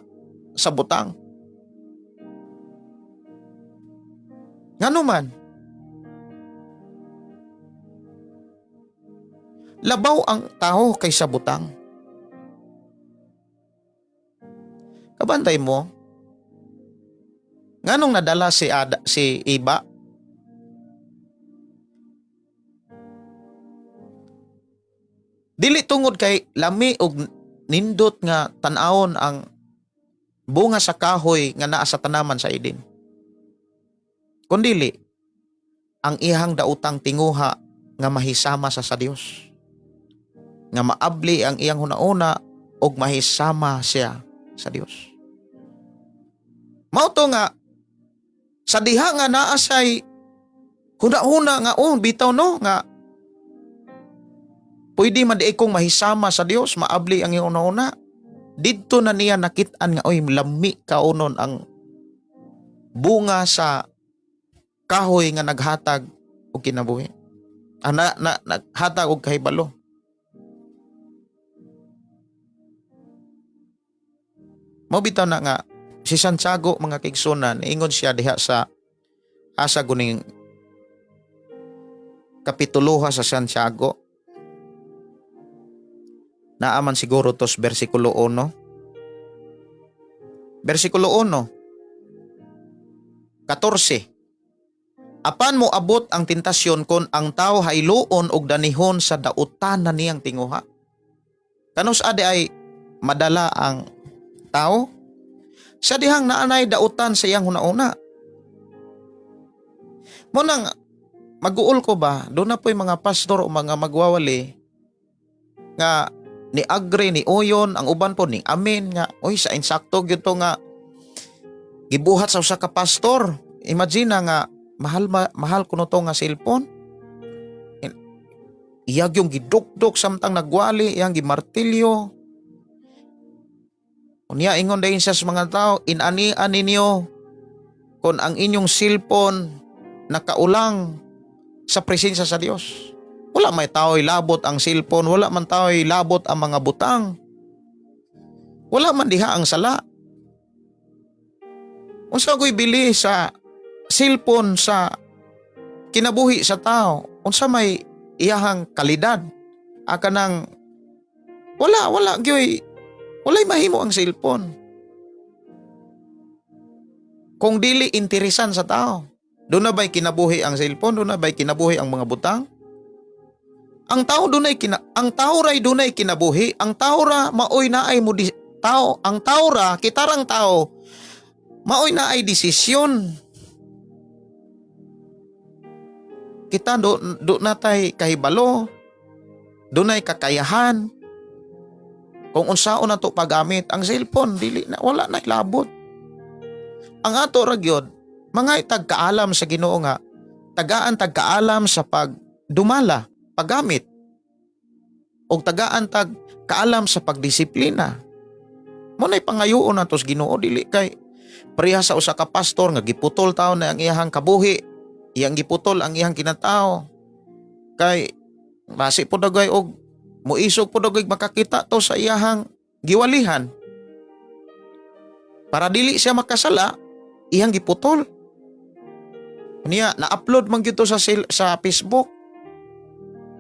sa butang. Ngano man, labaw ang tao kaysa butang. Kabantay mo, nganong nadala si Iba? Dili tungod kay lami og nindot nga tan-awon ang bunga sa kahoy nga naa sa tanaman sa Eden. Kundili, ang ihang daotang tinguha nga mahisama sa Dios. Nga maabli ang iyang hunauna og mahisama siya sa Dios. Mao to nga sa diha nga naa say huna-huna nga oh bitaw no nga pwede man di kong mahisama sa Dios, maabli ang iyang huna-huna. Didto na niya nakit-an nga oy lami kaunon ang bunga sa kahoy nga naghatag og kinabuhi. Naghatag og kahibalo. Mao bitaw na nga si Santiago mga kaigsunan, ingon siya diha sa asa guning kapituluha sa Santiago. Naaman siguro tos versikulo 1. Versikulo 1. 14. Apan mo abot ang tentasyon kon ang tao hayloon og danihon sa dautan na niyang tinguha. Kanus ade ay madala ang tao sa dihang naanay dautan sa iyang hunauna. Munang mag-uol ko ba, doon na po'y mga pastor o mga magwawali nga ni agree ni uyon ang uban po ni amin nga oy sa insakto gyud to nga gibuhat sa usa ka pastor. Imagine na nga mahal kuno to nga cellphone. Iyag yung gidukdok samtang nagwali, iyang gimartilyo. Unya ingon dayon siya sa mga tao, inanian ninyo kon ang inyong cellphone nakaulang sa presensya sa Dios. Wala may tao'y labot ang cellphone, wala man tao'y labot ang mga butang. Wala man diha ang sala. Unsa ko'y bili sa cellphone sa kinabuhi sa tao? Unsa may iyahang kalidad? Kanang wala wala gyoy, walay mahimo ang cellphone kung dili interesan sa tao. Duna ba'y kinabuhi ang cellphone? Duna ba'y kinabuhi ang mga butang? Ang tao ray dunay kinabuhi, ang tao ra maoy naay mo di, tao, ang tao ra kitarang tao maoy naay desisyon. Kita do natay kahibalo, dunay kakayahan kung unsaon na to paggamit ang cellphone. Dili na, wala na ilabot. Ang ato ra gyud, mga tagkaalam sa Ginoo nga tagaan tagkaalam sa pagdumala, paggamit, og tagaan tag kaalam sa pagdisiplina. Mo nay pangayoon nato sa Ginoo, dili kay pareha sa usa ka pastor nga giputol taon na ang iyahang kabuhi, iyang giputol ang iyang kinatao kay basi po dagay og muisog po dagay makakita to sa iyahang giwalihan. Para dili siya makasala, iyang giputol. Niya na-upload man gyud to sa Facebook,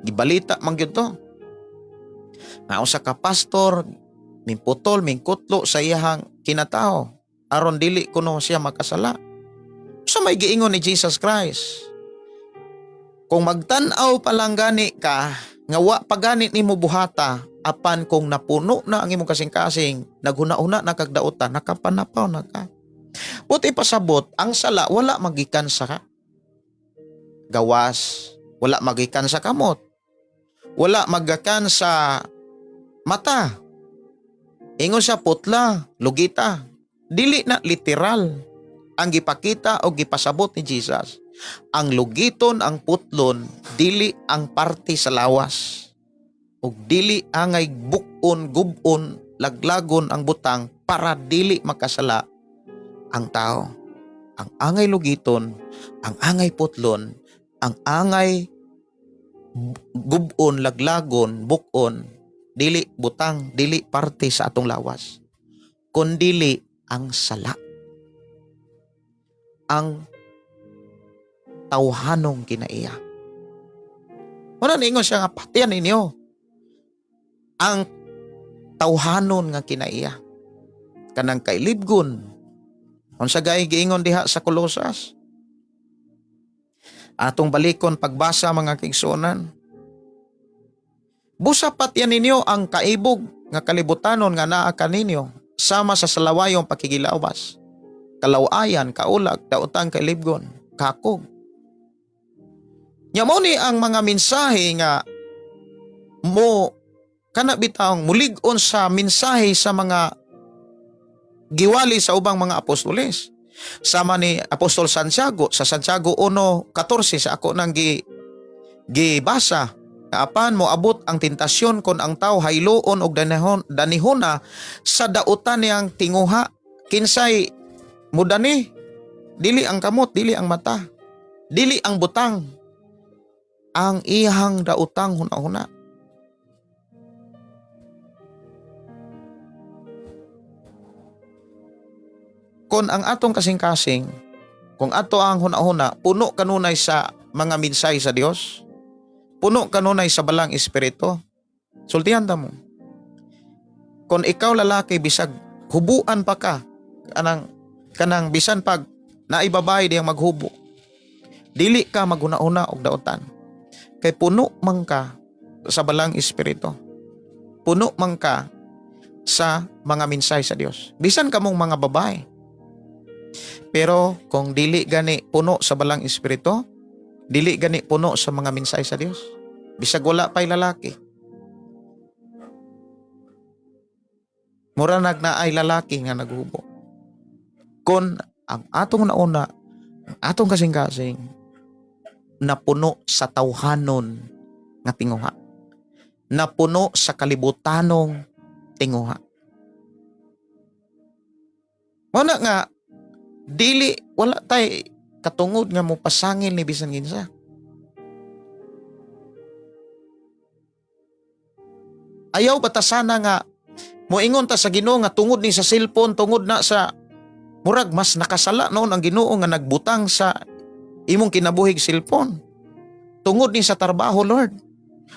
gibalita man gyud to nga usa ka pastor mingputol, mingkutlo sa iyahang kinatao aron dili kuno siya makasala. Sa may giingon ni Jesus Christ, kung magtan-aw pa lang gani ka nga wa pa gani nimo buhata, apan kung napuno na ang imong kasing-kasing, naghuna-huna na kag dautan, nakapanapaw na ka. Buti pasabot, ang sala wala magikan sa gawas, wala magikan sa kamot, wala magakan sa mata. Ingon siya, putla, lugita. Dili na literal ang gipakita o gipasabot ni Jesus. Ang lugiton, ang putlon, dili ang parte sa lawas. Ug dili angay bukon, gubon, laglagon ang butang para dili makasala ang tao. Ang angay lugiton, ang angay putlon, ang angay gubon, laglagon, bukon, dili butang, dili parte sa atong lawas, kundili ang sala. Ang tawhanong kinaiya. Muna niingon siya nga patian ninyo ang tawhanon nga kinaiya. Kanang kailibgon. Unsa gay giingon diha sa Kolosas? Atong balikon pagbasa, mga kaigsuonan. Busa patyan ninyo ang kaibog nga kalibutanon nga naa kaninyo sama sa salawayong pakigilawas. Kalawayan, kaulag, daotang kailibgon, kakog. Nya mo ni ang mga mensahe nga mo kana bitawng mulig-on sa mensahe sa mga giwali sa ubang mga apostoles. Sama ni Apostol Santiago sa Santiago 1:14 sa ako nang gibasa nga apan mo abot ang tentasyon kon ang tao hayloon og danihona sa dautan niyang tinguha. Kinsay mudani? Dili ang kamot, dili ang mata, dili ang butang, ang iyang daotang hunahuna. Kon ang atong kasing-kasing, kung ato ang hunahuna, puno kanunay sa mga minsay sa Dios, puno kanunay sa balang espiritu, sultihan ta mo. Kung ikaw lalaki, bisag hubuan pa ka, kanang bisan pag naibabay diyang maghubo, dili ka maghuna-huna og daotan. Kay puno man ka sa balang espiritu. Puno man ka sa mga minsay sa Dios. Bisan kamong mga babae. Pero kung dili gani puno sa balang espiritu, dili gani puno sa mga minsay sa Dios, bisag wala pa'y lalaki. Mura nagnaay lalaki nga naghubo. Kung ang atong nauna, ang atong kasing-kasing, napuno sa tawhanon nga tinguha. Napuno sa kalibutanong tinguha. Wala nga, dili, wala tay katungod nga mo pasangil ni bisan kinsa. Ayaw bata sana nga moingon ta sa Ginoo nga tungod ni sa cellphone, tungod na sa murag mas nakasala noon ang Ginoo nga nagbutang sa imong kinabuhig cellphone. Tungod ni sa trabaho, Lord.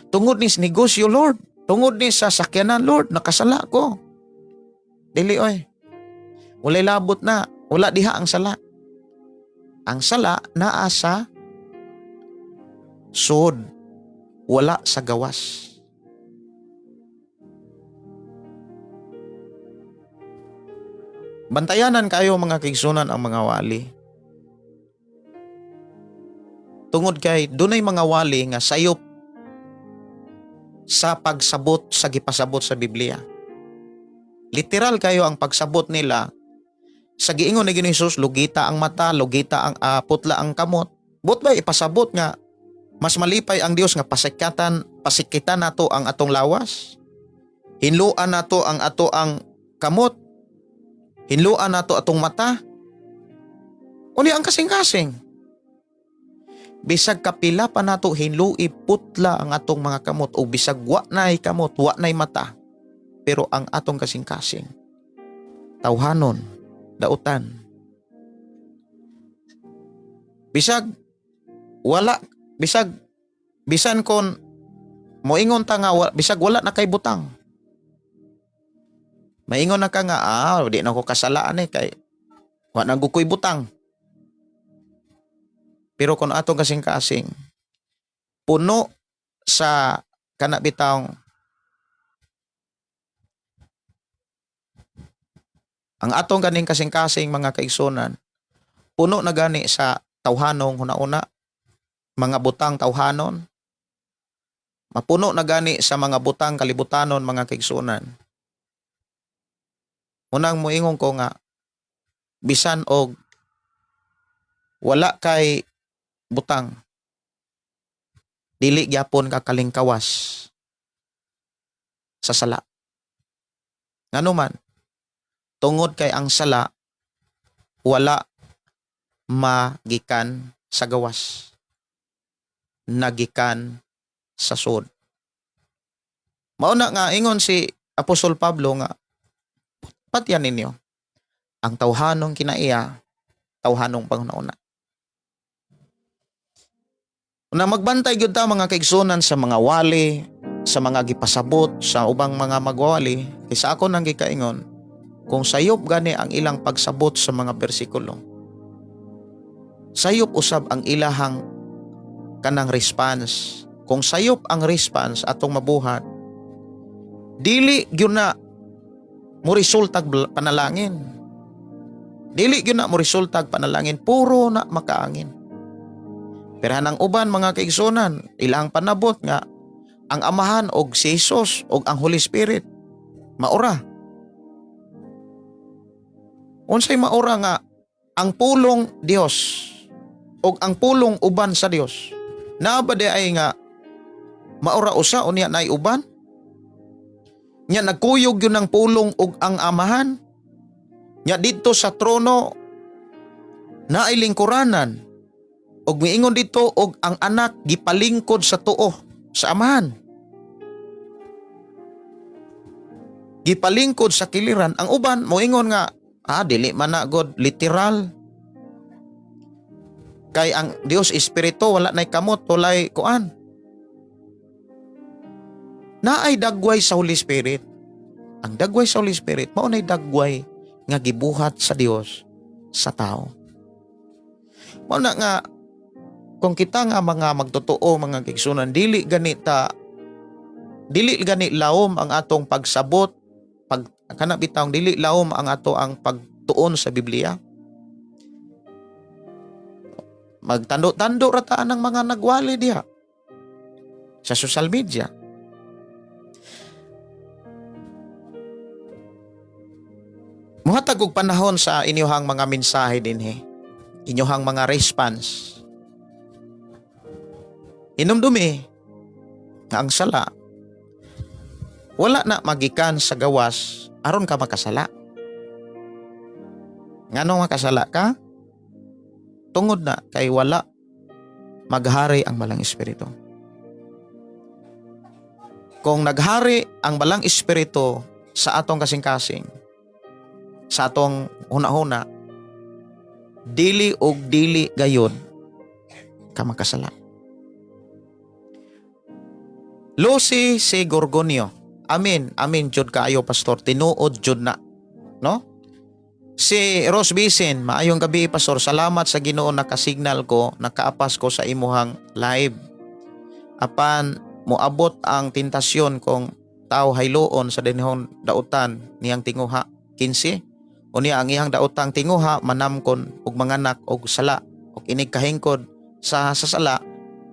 Tungod ni sa negosyo, Lord. Tungod ni sa sakyanan, Lord, nakasala ko. Dili oy. Walay labot na, wala diha ang sala. Ang sala naa sa sud, wala sa gawas. Bantayanan kayo, mga kaigsunan, ang mga wali. Tungod kay dunay mga wali nga sayop sa pagsabot sa gipasabot sa Biblia. Literal kayo ang pagsabot nila sa giingon ni Ginoong Hesus, lugita ang mata, lugita ang putla ang kamot. But ba ipasabot nga mas malipay ang Dios nga pasikatan, pasikitan nato ang atong lawas? Hinluan nato ang ato ang kamot. Hinluan nato atong mata. Uni ang kasing-kasing. Bisag kapila pa nato hinlui putla ang atong mga kamot o bisag wa nay kamot, wa nay mata. Pero ang atong kasing-kasing, tawhanon, dautan. Bisag wala, bisag bisan kon moingon ta nga bisag wala na kay butang. Maingon na ka nga, di na ko kasalaan eh kay wa na ko'y butang. Pero kung atong kasing-kasing puno sa kana bitawng ang atong ganing kasing-kasing, mga kaigsunan, puno na gani sa tawhanong hunauna, mga butang tawhanon, mapuno na gani sa mga butang kalibutanon, mga kaigsunan. Unang moingon ko nga bisan og wala kay butang, dili gyapon ka kalingkawas sa sala. Ngano man, tungod kay ang sala wala magikan sa gawas, nagikan sa sud. Mao na nga ingon si Apostol Pablo nga patyan ninyo ang tawhanong kinaiya, tawhanong panghuna. Una, magbantay gyud ta, mga kaigsunan, sa mga wali, sa mga gipasabot sa ubang mga magwali, kay sa ako nang gikaingon, kung sayop gani ang ilang pagsabot sa mga bersikulo, sayop usab ang ilahang kanang response. Kung sayop ang response atong mabuhat, dili gyud na mo resultag panalangin. Dili gyud na mo resultag panalangin, puro na makaangin. Pero ang uban, mga kaigsunan, ilang panabot nga ang Amahan og si Jesus og ang Holy Spirit maura. Unsay maura nga ang pulong Dios og ang pulong uban sa Dios? Naa ba di ay nga maura usa unya naay uban? Nya nagkuyog yun ang pulong og ang Amahan. Nya didto sa trono naay lingkuranan. Og miingon dito og ang anak gipalingkod sa tuo sa Amahan. Gipalingkod sa kiliran. Ang uban moingon nga dili man na God literal. Kay ang Dios espiritu, wala nay kamot, walay kuan. Naay dagway sa Holy Spirit. Ang dagway sa Holy Spirit mao nay dagway nga gibuhat sa Dios sa tao. Mao na nga kung kita nga mga magtotoo, mga kaigsunan, dili gani laom ang atong pagsabot, pag kana bitawng dili laom ang ato ang pagtuon sa Biblia. Magtando-tando ra ta ang mga nagwali diha sa social media. Muhatag og panahon sa inyohang mga mensahe dinhi, inyohang mga response. Hinumdumi nga ang sala wala na magikan sa gawas aron ka makasala. Nganong makasala ka? Tungod na kay wala maghari ang Malang Espiritu. Kung naghari ang Malang Espiritu sa atong kasing-kasing, sa atong huna-huna, dili og dili gayod ka makasala. Lucy C. Gorgonio. Amen. Amen jud kaayo, Pastor. Tinuod jud na. No? Si Rose Bisin, maayong gabi, Pastor. Salamat sa Ginoo, nakasignal ko, nakaapas ko sa imuhang live. Apan moabot ang tentasyon kung tao hayloon sa dinhong dautan niyang tinguha 15. Unya ang iyang daotang tinguha manamkon og manganak og sala, og inig kahingkod sa sala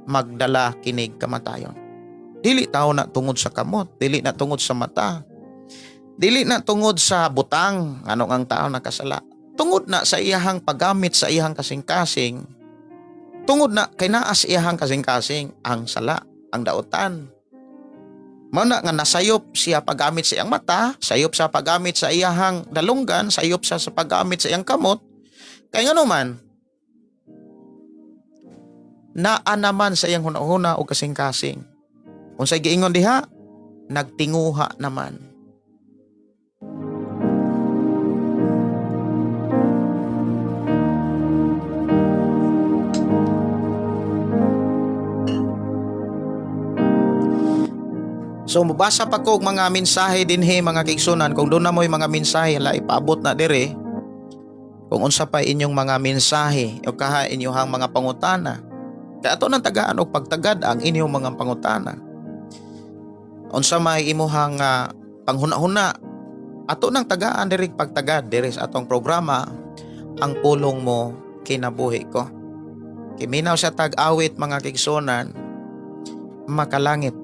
magdala kinig kamatayon. Dili tao na tungod sa kamot, dili na tungod sa mata, dili na tungod sa butang anong ang tao nakasala. Tungod na sa iyahang paggamit sa iyahang kasing-kasing, tungod na kay naa sa iyahang kasing-kasing ang sala, ang daotan. Mao na nga nasayop siya paggamit sa iyang mata, sayop sa paggamit sa iyahang dalunggan, sayop siya sa paggamit sa iyang kamot. Kay ngano man, naa naman sa iyang hunahuna o kasing-kasing. Unsay giingon diha? Nagtinguha naman. So mubasa pa ko og mga mensahe dinhi, mga kaigsunan. Kung doon na mo'y mga mensahe la ipaabot na dire, kung unsa pa inyong mga mensahe o kaha inyong mga pangutana. Kaya ato nang tagaan og pagtagad ang inyong mga pangutana. Unsa may imuhang panghuna-huna, ato nang tagaan diri, pagtagad diri sa atong programa, Ang Pulong Mo Kinabuhi Ko. Kiminaw sa tag-awit, mga kaigsunan, Makalangit.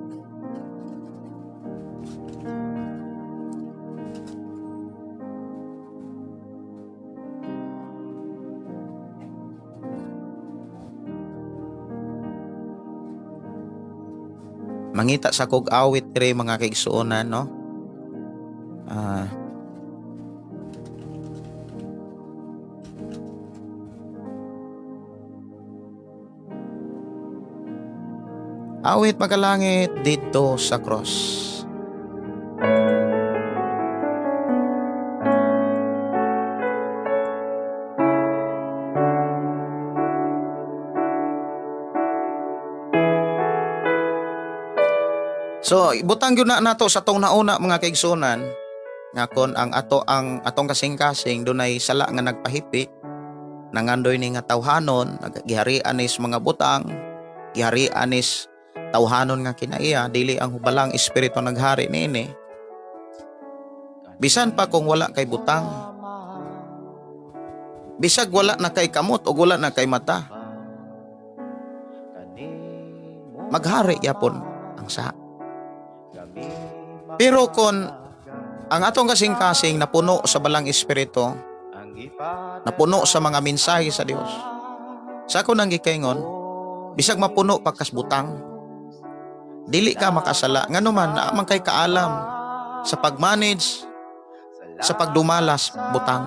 Mangita sa kog awit dire, mga kaigsuonan, no? Awit Makalangit, Dito sa Cross. So, ibutang gyud na nato sa tong nauna, mga kaigsunan, nga kon ang ato ang atong kasing-kasing dunay sala nga nagpahipi, nangandoy ni nga tawhanon, giharian is mga butang, giharian is tawhanon nga kinaiya, dili ang hubalang espiritu naghari niini. Bisan pa kung wala kay butang, bisag wala na kay kamot o wala na kay mata, maghari yapon ang sa. Pero kung ang atong kasing-kasing napuno sa balang espiritu, napuno sa mga mensahe sa Dios, sa ako nang gikaingon, bisag mapuno pagkasbutang, dili ka makasala. Ngano man, naa man kay kaalam sa pag-manage, sa pagdumalas butang.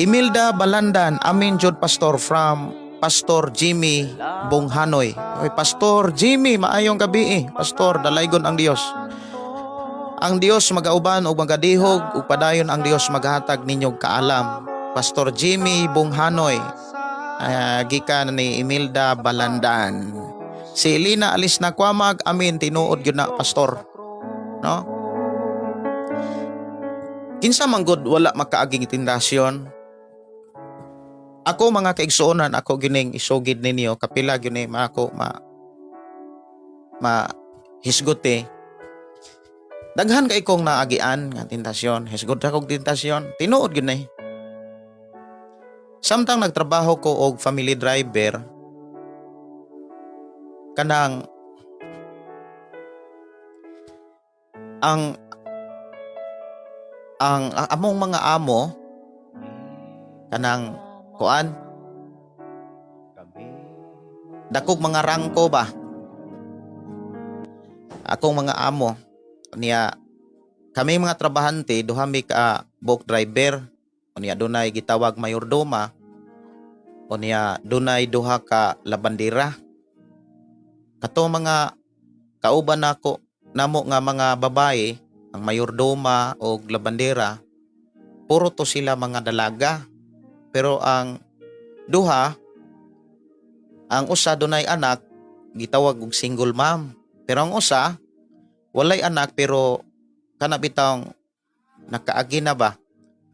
Imelda Balandan, amin jud, Pastor, from Pastor Jimmy Bonghanoy. Oy, Pastor Jimmy, maayong gabi eh. Pastor, dalaygon ang Dios. Ang Dios magauban ug magadihog ug padayon ang Dios maghatag ninyong kaalam. Pastor Jimmy Bonghanoy, gikan ni Imelda Balandan. Si Elena Alis na Kwamag, amin, tinuod gyud na, Pastor. No? Kinsa man gud wala makaaging tentasyon? Ako, mga kaigsuonan, ako gining isugid ninyo, kapila gyud ni mako ma ma hisgote. Daghan kay kong naagian nga tentasyon, hisgot akong tentasyon, tinuod gyud ni. Samtang nagtrabaho ko og family driver, kanang ang among mga amo, kanang kuan, dakog mga rangko ba akong mga amo niya. Kami mga trabahante, duha mi ka book driver. Unya dunay gitawag mayordoma, unya dunay duha ka labandera. Kato mga kauban nako namo nga mga babae, ang mayordoma o labandera, puro to sila mga dalaga. Pero ang duha, ang usa dunay anak, gitawag og single mom. Pero ang usa walay anak, pero kana bitawng nakaagi na ba?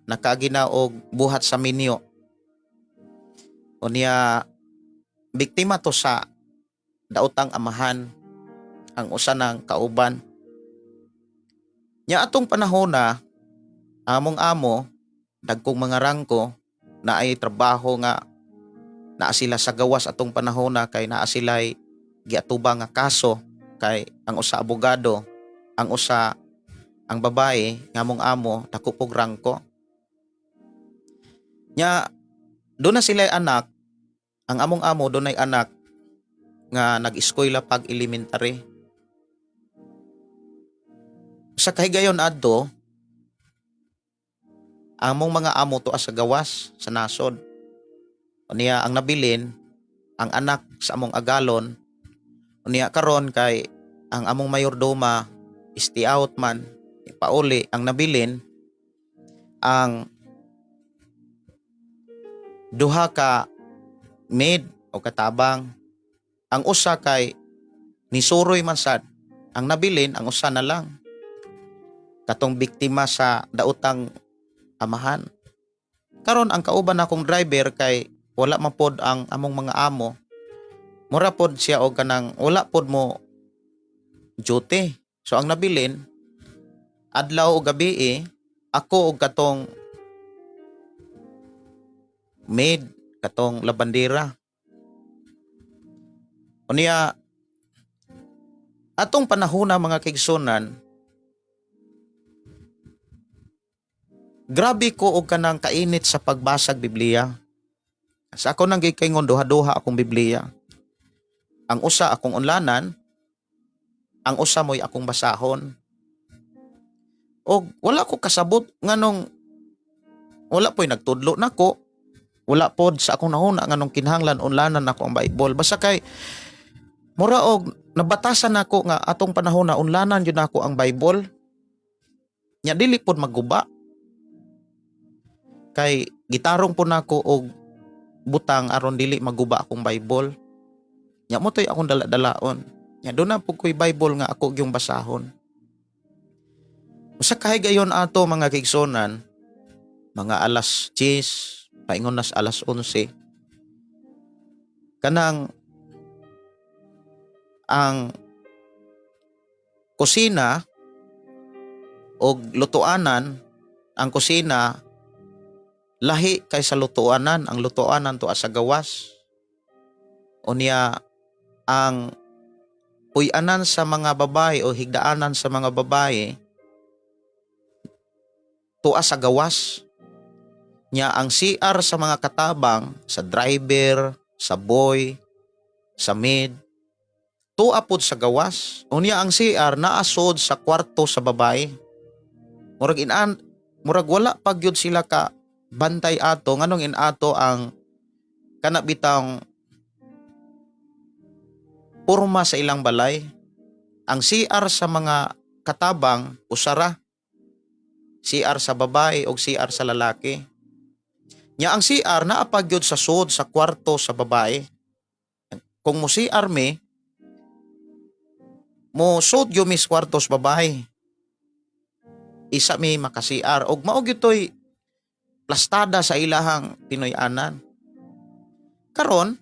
Nakaagi na og buhat sa minyo. Unya biktima to sa daotang amahan, ang usa ng kauban. Nya atong panahon na among amo dagkong mga rangko na ay trabaho nga naa sila sa gawas atong panahon na kay naa sila'y giatubang nga kaso, kay ang usa abogado, ang usa, ang babae nga among amo, dako pog rangko. Nya doon na sila anak, ang among amo dunay anak nga nag-eskwela pag elementary. Sa kahigayon adto, among mga amo tuwa sa gawas sa nasod. Unya ang nabilin ang anak sa among agalon. Unya karon kay ang among mayordoma stay out man pauli, ang nabilin ang duha ka maid o katabang. Ang usa kay nisuroy man sad. Ang nabilin ang usa na lang, katong biktima sa daotang amahan. Karon ang kauban akong driver, kay wala man pod ang among mga amo, mura pod siya og kanang wala pod mo duty. So ang nabilin adlaw o gabi eh, ako og katong maid, katong labandera. Unya atong panahona, mga kaigsunan, grabe ko og kanang kainit sa pagbasag Biblia. Sa ako nang gikaingon, duha-duha akong Biblia. Ang usa akong unlanan, ang usa mo'y akong basahon. Og wala ko kasabot nganong wala po'y nagtudlo nako. Wala pod sa akong nahuna nganong kinahanglan unlanan nako ang Bible. Basta kay mura og nabatasan nako nga atong panahon na unlanan jud nako ang Bible. Nya dili pod magguba. Kay gitarong po nako og butang aron dili maguba akong Bible. Nya mo to'y akong dala-dalaon. Nya doon na po ko'y Bible nga ako yung basahon. Sa kahigayon ato, mga kaigsunan, mga alas 10, paingon nas alas 11, kanang ang kusina og lutuanan, ang kusina lahi kay sa lutuanan, ang lutuanan tuwa sa gawas. Unya ang puy-anan sa mga babae o higdaanan sa mga babae tuwa sa gawas. Nya ang CR sa mga katabang, sa driver, sa boy, sa maid, tuwa pod sa gawas. Unya ang CR naasod sa kwarto sa babae. Murag inaan, murag wala pag gyud sila ka bantay ato nganong inato ang kana bitang porma sa ilang balay. Ang CR sa mga katabang usara. CR sa babae o CR sa lalaki. Nya ang CR naapag gyud sa sud sa kwarto sa babae. Kung mo CR mi, mo sud gyud mi sa kwarto sa babae. Isa mi maka CR og mao gyud toy plastada sa ilahang Pinoy-anan. Karon,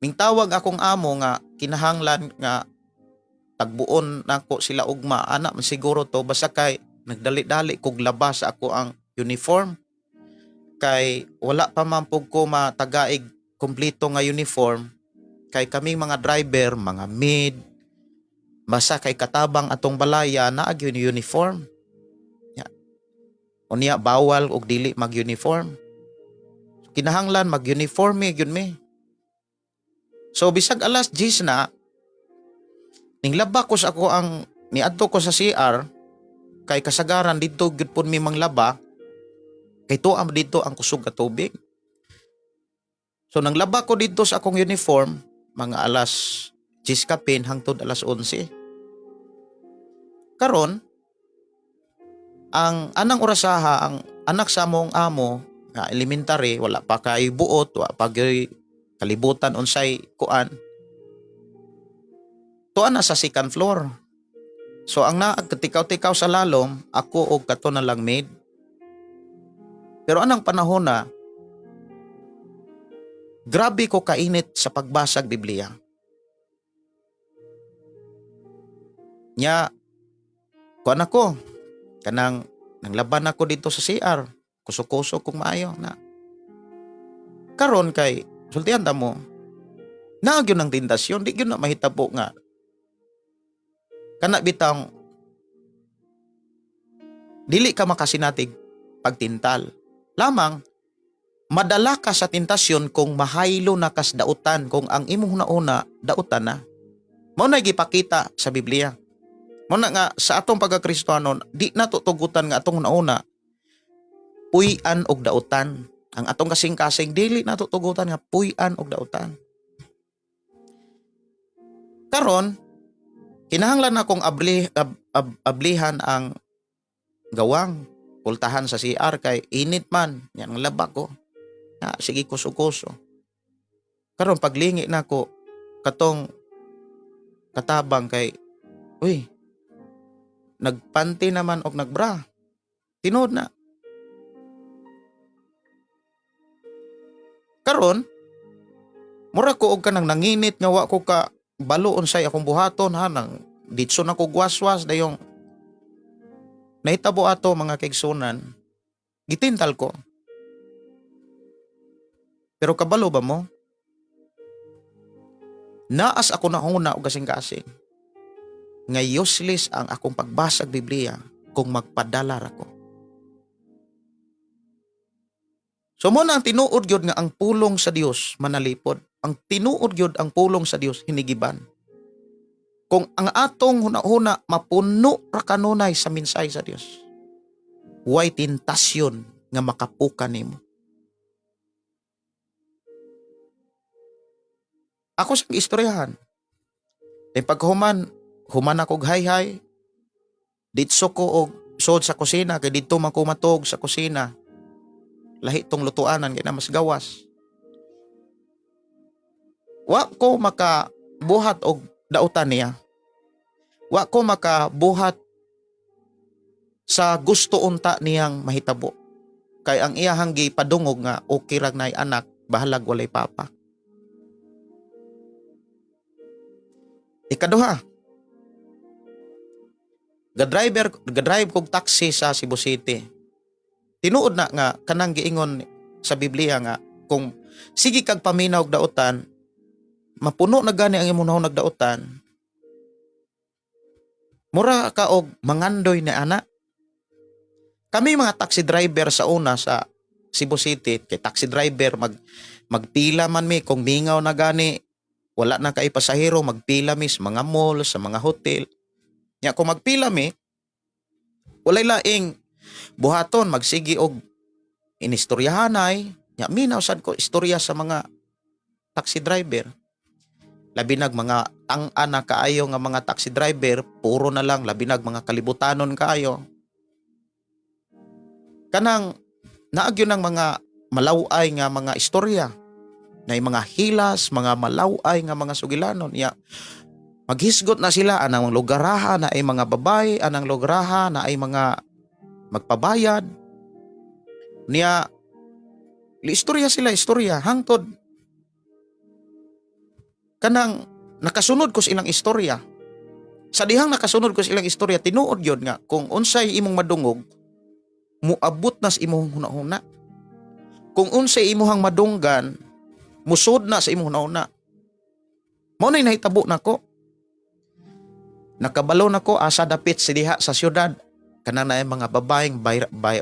mingtawag akong amo nga kinahanglan nga tagbuon nako sila ugma, ana man siguro to, basta kay nagdali-dali kog labas ako ang uniform kay wala pa man pug ko matagaig kompleto nga uniform, kay kaming mga driver, mga maid, basta kay katabang atong balaya, naa gyud uniform. Ya. Unya bawal og dili mag-uniform. So, kinahanglan mag-uniform mi gyud mi. So bisag alas 10 na, ninglaba ko sa ako ang niadto ko sa CR kay kasagaran didto gyud pud mi manglaba kay tuwa didto ang kusog nga tubig. So nanglaba ko didto sa akong uniform mga alas 10 kapin hangtod alas 11. Karon ang anang orasaha, ang anak sa among amo nga elementary, wala pa kay buot, wa pa gyud kalibutan unsay kuan. Tuan na sa second floor. So ang naagkatikaw-tikaw sa lalom, ako og kato na lang maid. Pero anang panahon na, grabe ko kainit sa pagbasag Biblia. Nya, kuan ako, kanang nanglaban ako dito sa CR, kusok-kusok kung maayo na. Karon kay, sultihan ta mo, naa gyud ang tentasyon, di gyud na mahitabo nga. Kana bitang dili ka makasinatig pagtintal. Lamang, madala ka sa tentasyon kung mahaylo na kas dautan, kung ang imong nauna dautan na. Mao na gipakita sa Biblia. Mao na nga sa atong pagkakristohanon, di na tutugutan nga atong nauna puy-an og dautan. Ang atong kasing-kasing dili na tutugutan nga puy-an og dautan. Karon, kinahanglan akong ablihan ang gawang pultahan sa CR kay init man, yan ang laba ko. Na, sige kuso-kuso. Karon paglingi nako katong katabang kay uy, nagpanty naman og nagbra. Tinuod na. Karon, mura ko og kanang nanginit nga wa ko ka balo unsay akong buhaton ha, nang ditso na ko gwaswas dayong nahitabo ato mga kaigsunan, gitintal ko. Pero kabalo ba mo? Naas ako na huna og kasing-kasing nga useless ang akong pagbasa og Biblia kung magpadala ra ko. So mo na ang tinuod gyud nga ang pulong sa Dios manalipod. Ang tinuod gyud ang pulong sa Dios hinigiban. Kung ang atong hunahuna mapuno ra kanunay sa mensahe sa Dios, way tentasyon nga makapuka nimo. Ako sa istoryahan. Kay paghuman, human ako og hayhay, ditso ko og sod sa kusina, kay didto man ko matug sa kusina. Lahi tong lutuanan kay na mas gawas. Wa ko makabuhat og dautan niya. Wa ko makabuhat sa gusto unta niyang mahitabo. Kay ang iyahang gipadungog nga okay ra nay anak, bahalag walay papa. Ikaduha, gadrive kog taxi sa Cebu City. Tinuod na nga kanang giingon sa Biblia nga kung sige kag paminaw og dautan, mapuno na gani ang imong nahon nagdautan. Mura ka og mangandoy na ana. Kami mga taxi driver sa una sa Cebu City, kay taxi driver magpila man mi kung mingaw na gani, wala na kay pasahero, magpila mi sa mga mall, sa mga hotel. Nya kung magpila mi, walay laing buhaton, magsigi og inistoryahanay. Nya minaw sad ko istorya sa mga taxi driver. Labi nag mga tang-a na kaayo nga mga taxi driver, puro na lang, labi nag mga kalibutanon kaayo. Kanang naagyo ng mga malaway nga mga istorya, na yung mga hilas, mga malaway nga mga sugilanon. Ya, maghisgot na sila anang lugaraha na ay mga babae, anang lugaraha na ay mga magpabayad. Niya, istorya sila, istorya, hangtod kanang nakasunod ko sa ilang istorya. Sa dihang nakasunod ko sa ilang istorya, tinuod yun nga kung unsay imong madungog, muabot na sa imong hunahuna. Kung unsay imuhang madunggan, musod na sa imong hunahuna. Mao na'y nahitabo nako. Nakabalo nako asa dapit si diha sa syudad, kanang naay mga babaeng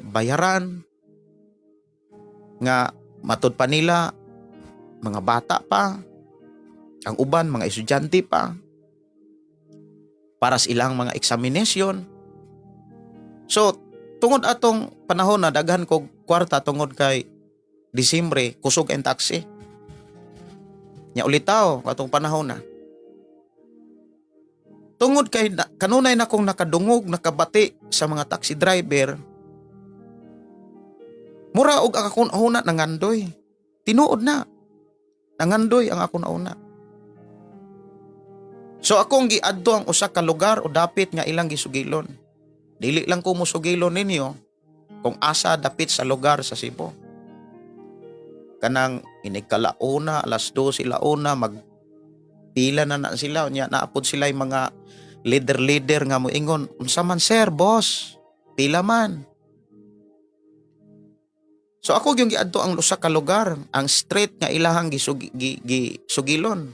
bayaran nga matud pa nila mga bata pa, ang uban mga estudyante pa, para sa ilang mga examination. So tungod atong panahon na daghan kog kwarta tungod kay Disyembre kusog ang taxi. Nya ulitaw atong panahon na. Tungod kay kanunay na kong nakadungog, nakabati sa mga taxi driver, mura og ang akong una nangandoy. Tinuod na. Nangandoy ang akong nauna. So akong giadto ang usa ka lugar o dapit nga ilang gisugilon. Dili lang ko mosugilon ninyo kung asa dapit sa lugar sa Cebu. Kanang inikalauna, alas 12 launa, mag pila na na sila unya naapod sila yung mga leader-leader nga moingon, "Unsa man, sir, boss? Pila man?" So ako yung giadto ang usa ka lugar, ang street nga ilahang gisugilon.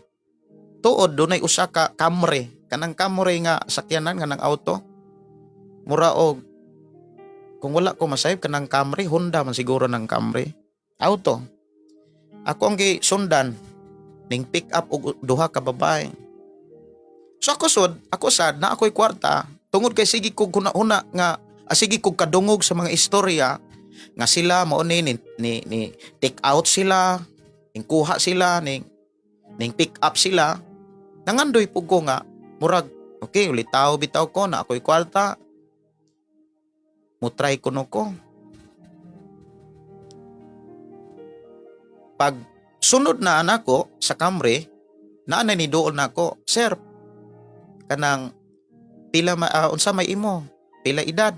Tuod dunay usa ka Camry, kanang Camry nga sakyanan nga nang auto. Mura og, kung wala ko masayop, kanang Camry, Honda man siguro ng Camry. Auto. Ako ang gisundan ning pick up og duha ka babae. So ako sud, ako sad na ako'y kwarta tungod kay sige kog huna-huna nga sige kog kadungog sa mga istorya nga sila mao ni take out sila, ning kuha sila, ning pick up sila. Nangandoy pug ko nga murag okay, ulitaw bitaw ko na ako'y kwarta. Mo try kuno ko. Pag sunod na anak ko sa Camry, naa na ni duol na ako, "Sir, kanang pila ma, unsa may imo? Pila edad?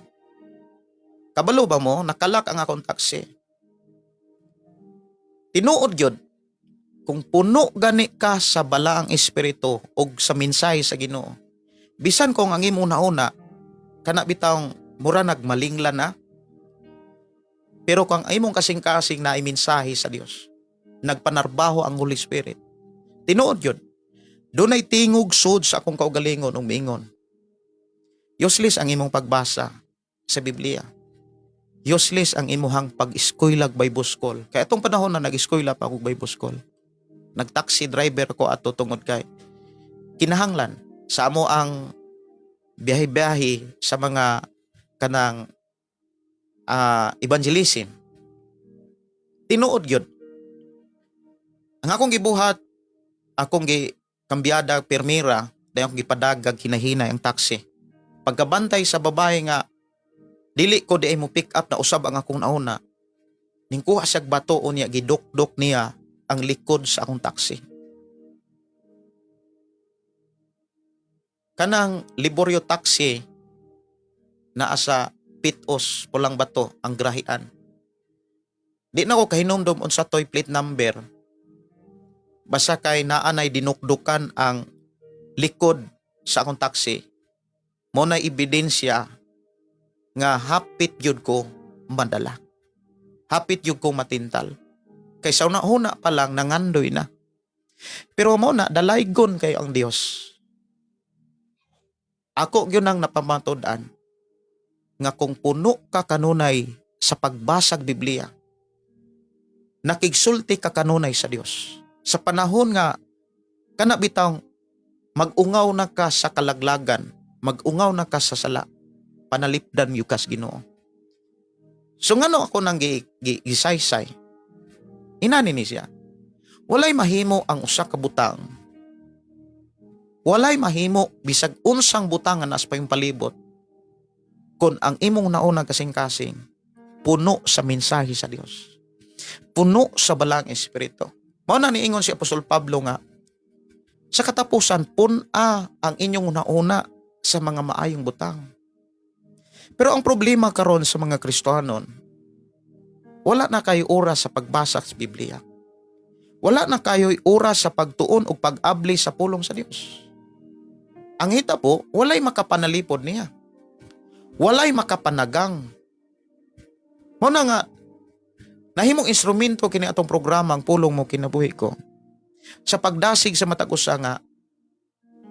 Kabalo ba mo, nakalak ang akong taxi?" Tinuod gyud, kung puno gani ka sa balaang espiritu og sa mensahe sa Ginoo, bisan kung ang imong nauna, kana bitawng mura nagmalingla na, pero kung ang imong kasing-kasing na mensahe sa Dios, nagpanarbaho ang Holy Spirit. Tinuod yun. Dunay tingog sud sa akong kaugalingon ug miingon, "Useless ang imong pagbasa sa Biblia. Useless ang imuhang pag-eskwela Bible school." Kaya itong panahon na nag-eskwela pa ako Bible school. Nag-taxi driver ko ato tungod kay kinahanglan sa amo ang biyahe-biyahe sa mga kanang evangelism. Tinuod yun. Ang akong gibuhat, akong gi kambyada permira, dayon akong gipadagag hinahinay ang taxi. Pagkabantay sa babae nga dili ko di ay mo pick up na usab ang akong nauna, ning kuha siyag bato unya gidukdok niya ang likod sa akong taxi. Kanang Liborio Taxi naa sa Pitos, Pulang Bato, ang grahian. Di na ko kahinumdum unsa toy plate number. Basta kay naa nay dinukdukan ang likod sa akong taxi. Mo na ebidensya nga hapit gyud ko madala. Hapit gyud ko matintal. Kay sa una-una pa lang nangandoy na. Pero mo na dalaygon kayo ang Dios. Ako gyud ang napamatud-an nga kung puno ka kanunay sa pagbasag Biblia, nakigsulti ka kanunay sa Dios. Sa panahon nga kana bitawng mag-ungaw na ka sa kalaglagan, mag-ungaw na ka sa sala, panalipdan gyud kas Ginoo. So ngano ako nang gisaysay? Inani ni siya. Walay mahimo ang usa ka butang. Walay mahimo bisag unsang butang nga nas pa yung palibot kung ang imong nauna kasing-kasing puno sa mensahe sa Dios. Puno sa balang espiritu. Mao na niingon si Apostol Pablo nga sa katapusan pun-a ang inyong nauna sa mga maayong butang. Pero ang problema karon sa mga Kristohanon, wala na kayo oras sa pagbasa sa Biblia. Wala na kayo oras sa pagtuon o pag-abli sa pulong sa Dios. Ang hita po, walay makapanalipod niya. Walay makapanagang. Mao na nga, nahimong instrumento kini atong programa ang Pulong Mo Kinabuhi Ko sa pagdasig sa matag usa nga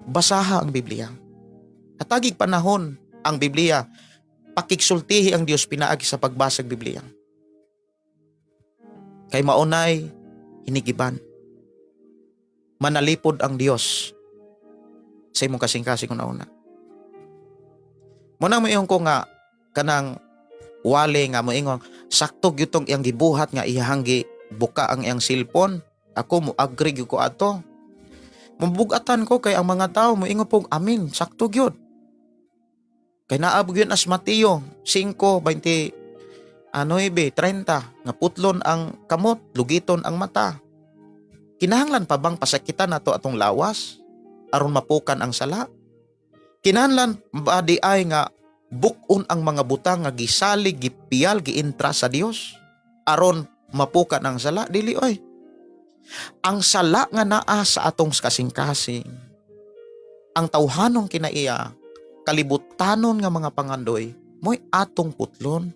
basaha ang Biblia. Hatagig panahon ang Biblia, pakigsultihi ang Dios pinaagi sa pagbasa ng Biblia. Kay maunay hinigiban. Manalipod ang Dios sa imong kasing-kasing una-una. Muna moingon ko nga kanang wale nga moingon sakto gyud tong iyang gibuhat nga iyahang buka ang iyang cellphone. Ako mo agree gyud ko ato. Mabugatan ko kay ang mga tao moingon pog amin sakto gyud. Kay naa gyud as Mateo 5:29, 30 nga putlon ang kamot, lugiton ang mata. Kinahanglan pa bang pasakitan nato atong lawas? aron mapukan ang sala? Kinahanglan ba di ay nga bukon ang mga butang nga gisalig, gipiyal, giintra sa Dios aron mapukan ang sala? Dili oy. Ang sala nga naa sa atong kasing-kasing, ang tawhanong kinaiya, kalibutanon nga mga pangandoy, mo'y atong putlon,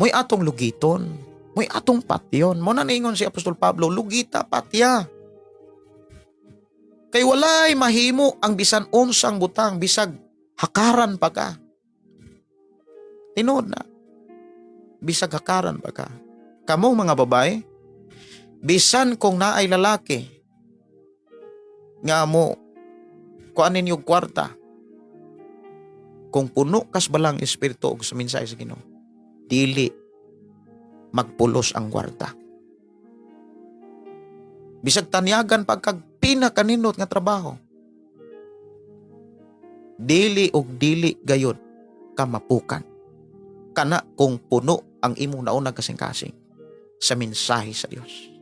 mo'y atong lugiton, mo'y atong patyon. Mo na niingon si Apostol Pablo, lugita patya. Kay walay mahimo ang bisan unsang butang, bisag hakaran pa ka. Tinuod na. Bisag hakaran pa ka. Kamong mga babae, bisan kung naay lalaki nga mo kuan ninyo kwarta, kung puno kas balang espiritu og sa mensahe sa Ginoo, dili magpulos ang kwarta. Bisag tanyagan pagkag pinakaninot nga trabaho, dili og dili gayod ka mapukan. Kana kung puno ang imong naunang kasing-kasing sa mensahe sa Dios.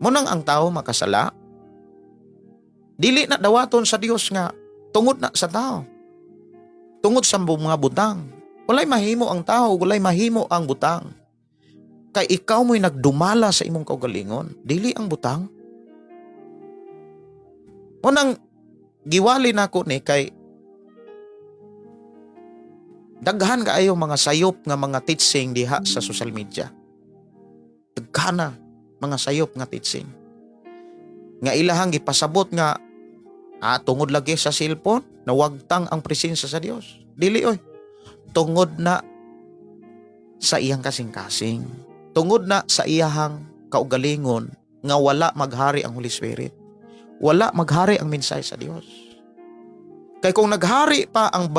Munang ang tao makasala, dili na dawaton sa Dios nga tungod na sa tao. Tungod sa mga butang. Walay mahimo ang tao, walay mahimo ang butang. Kay ikaw mo'y nagdumala sa imong kaugalingon, dili ang butang. Munang giwali nako ni kay daghan kaayo mga sayop nga mga teaching diha sa social media. Daghan na mga sayop nga teaching. Nga ilahang gipasabot nga tungod lagi sa cellphone, nawagtang ang presensya sa Dios. Dili oy. Tungod na sa iyang kasing-kasing. Tungod na sa iyahang kaugalingon nga wala maghari ang Holy Spirit. Wala maghari ang mensahe sa Dios. Kay kung naghari pa ang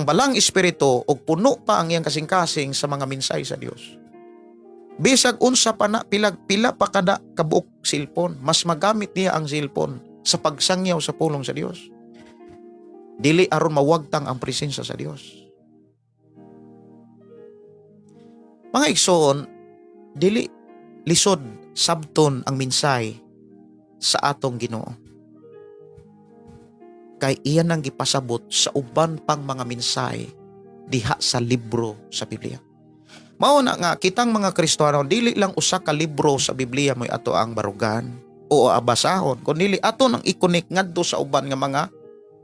balang espiritu og puno pa ang iyang kasing-kasing sa mga mensahe sa Dios, bisag unsa pa na pila pa kada kabuok cellphone, mas magamit niya ang cellphone sa pagsangyaw sa pulong sa Dios. Dili aron mawagtang ang presensya sa Dios. Mga igsoon, dili lisod sabton ang mensahe sa atong Ginoo. Kay iyan ang gipasabot sa uban pang mga mensahe diha sa libro sa Biblia. Mao na nga kitang mga Kristiyano, dili lang usa ka libro sa Biblia mo'y ato ang barugan o abasahon, kundi ato nang i-connect ngadto sa uban nga mga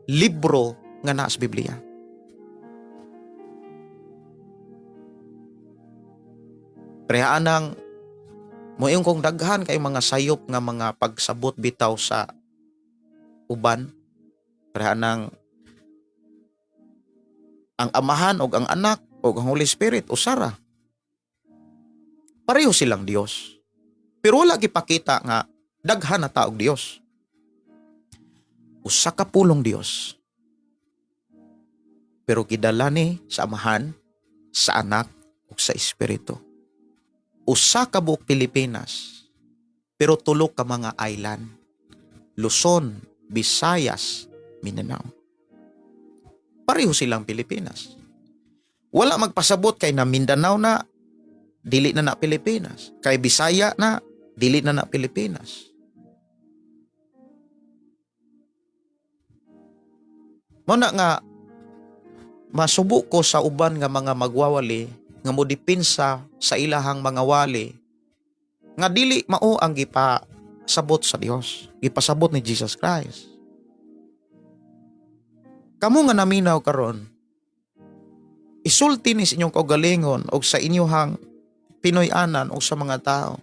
libro nga naa sa Biblia. Prehaan ang moingon kong daghan kay mga sayop nga mga pagsabot bitaw sa uban. Prehaan ang amahan og ang anak og ang Holy Spirit usara. Pareho silang Dios. Pero wala gipakita nga daghan na taog Dios. Usa ka pulong Dios. Pero gidala ni sa amahan, sa anak ug sa Espiritu. Usa ka buok Pilipinas, pero tulo ka mga island. Luzon, Visayas, Mindanao. Pareho silang Pilipinas. Wala magpasabot kay na Mindanao na, dili na na Pilipinas. Kay Bisaya na, dili na na Pilipinas. Muna nga, masubo ko sa uban nga mga magwawali, nga modipinsa sa ilahang mga wali, nga dili mao ang gipasabot sa Dios, gipasabot ni Jesus Christ. Kamo nga naminaw karon, isulti ni sa inyong kaugalingon og sa inyuhang Pinoy-anan o sa mga tao,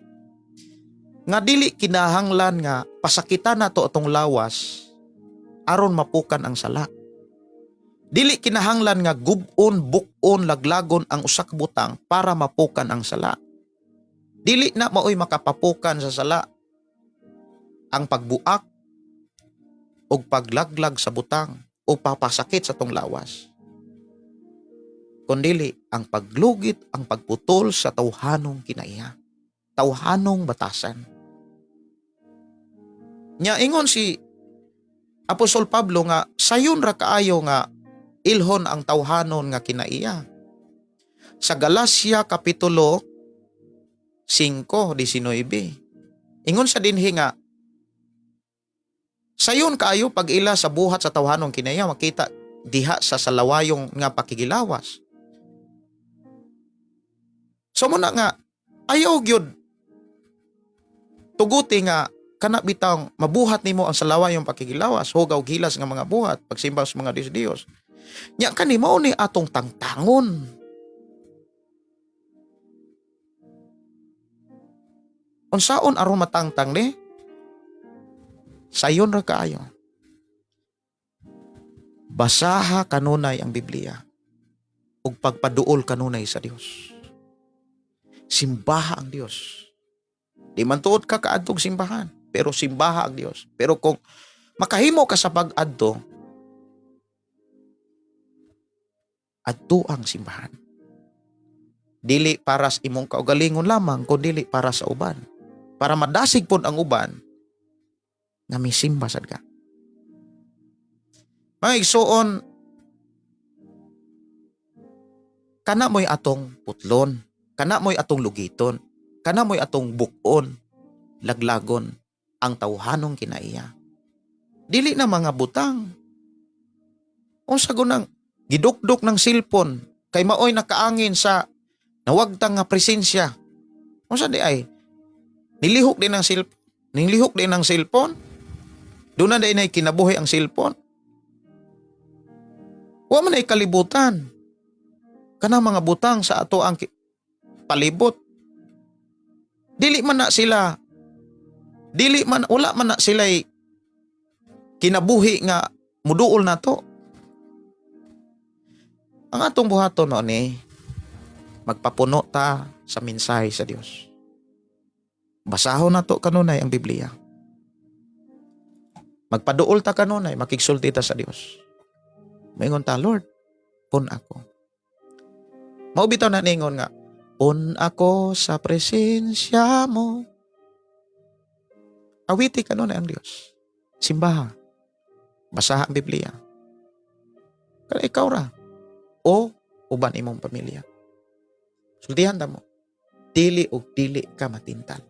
nga dili kinahanglan nga pasakitan nato atong lawas aron mapukan ang sala. Dili kinahanglan nga gub-on, buk-on, laglagon ang usa ka butang para mapukan ang sala. Dili na maoy makapapukan sa sala ang pagbuak o paglaglag sa butang o papasakit sa tong lawas. Kundili ang paglugit, ang pagputol sa tawhanong kinaiya, tawhanong batasan. Nya ingon si Apostol Pablo nga sayon ra kaayo nga ilhon ang tawhanon nga kinaiya. Sa Galacia Kapitulo 5:19, ingon sa dinhi nga Sayon kaayo pag-ila sa buhat sa tawhanong kinaiya makita diha sa salawayong nga pakigilawas. So muna nga ayaw gyud tuguti nga kana bitang mabuhat nimo ang salawayong pakigilawas, hugaw gilas nga mga buhat, pagsimba sa mga Diyos-Diyos. Nya kani mao ni atong tangtangon. Unsaon aron matangtang ni? Sayon ra kaayo. Basaha kanunay ang Biblia ug pagpaduol kanunay sa Dios. Simbaha ang Dios. Di man tuod ka kaadtog simbahan, pero simbaha ang Dios. Pero kung makahimo ka sa pag-adto, adto ang simbahan. Dili para sa imong kaugalingon lamang, kun dili para sa uban. Para madasig pod ang uban nga misimba sad ka. Mga igsuon, kana mo'y atong putlon, kana mo'y atong lugiton, kana mo'y atong bukon, laglagon ang tawhanong kinaiya. Dili na mga butang. Unsa gunang gidukduk ng silpon kay maoy nakaangin sa nawagtang nga presensya. Unsa di ay nilihok din ang silpon, nilihok din ang silpon. Doon na din ay kinabuhi ang silpon. Wa man ay kalibutan. Kanang mga butang sa ato ang palibot. Dili man na sila, dili man, wala man na sila'y kinabuhi nga muduol na to. Ang atong buhaton noon ni, magpapuno ta sa mensahe sa Dios. Basahon na to kanunay ang Biblia. Magpaduol ta kanunay, makigsulti ta sa Dios. Maingon ta, Lord, pun ako. Mao bitaw na ningon nga, pun ako sa presensya mo. Awiti kanunay ang Dios. Simbaha. Basaha ang Biblia. Kaya ikaw ra. O uban imong pamilya. Sultihan ta mo. Dili og dili ka matintal.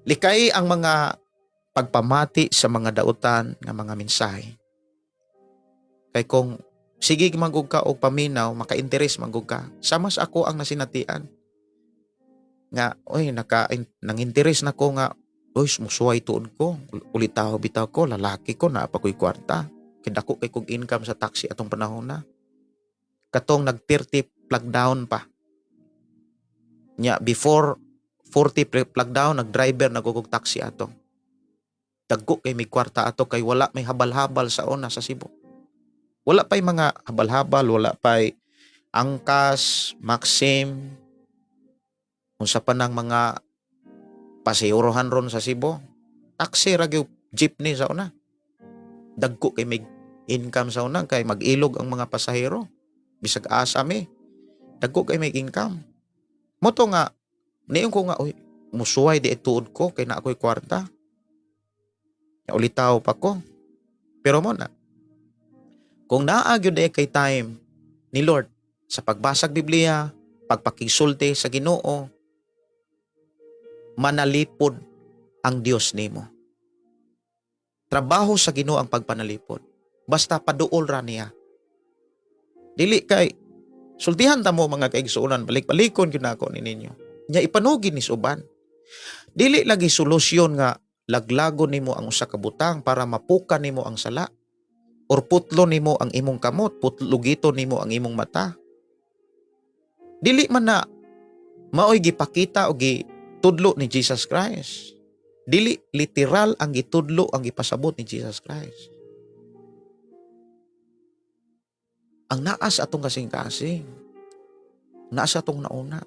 Likay ang mga pagpamati sa mga dautan nga mga mensahe. Kay kung sige manggug ka og paminaw, maka-interes manggug ka. Sama sa ako ang nasinatian. Nga, oy, nang-interes na ko nga, oy, musuway tuod ko. Ulitaw bitaw ko, lalaki ko, naa pa ko'y kwarta. Kay dako kay kog income sa taxi atong panahon na. Katong nag-30 plug down pa. Nya, before 40 plug down, nag-driver na kog taxi ato. Dagko kay may kwarta ato kay wala may habal-habal sa una sa Cebu. Wala pa'y mga habal-habal, wala pa'y Angkas, Maxim, unsa pa nang mga pasigurohan ron sa Cebu. Taxi ra gyud, jeepney sa una. Dagko kay may income sa una kay mag-ilog ang mga pasahero. Bisag asa mi. Dagko kay may income. Moto nga niyon ko nga, oy, musuway di tuod ko kay na ako'y kwarta. Ya, ulitaw pa ko. Pero mo na, kung naa gyud ay kay time ni Lord sa pagbasag Biblia, pagpakigsulti sa Ginoo, manalipod ang Dios nimo. Trabaho sa Ginoo ang pagpanalipod. Basta paduol ra niya. Dili kay sultihan ta mo mga kaigsuonan, balik-balikon gyud nako ni ninyo. Nya ipanugin ni suban. Dili lagi solusyon nga laglagon nimo ang usa ka butang para mapuka nimo ang sala or putlo nimo ang imong kamot, putlugito nimo ang imong mata. Dili man na maoy gipakita o gitudlo ni Jesus Christ. Dili literal ang gitudlo ang gipasabot ni Jesus Christ. Ang naa sa atong kasing-kasing, naa sa atong nauna.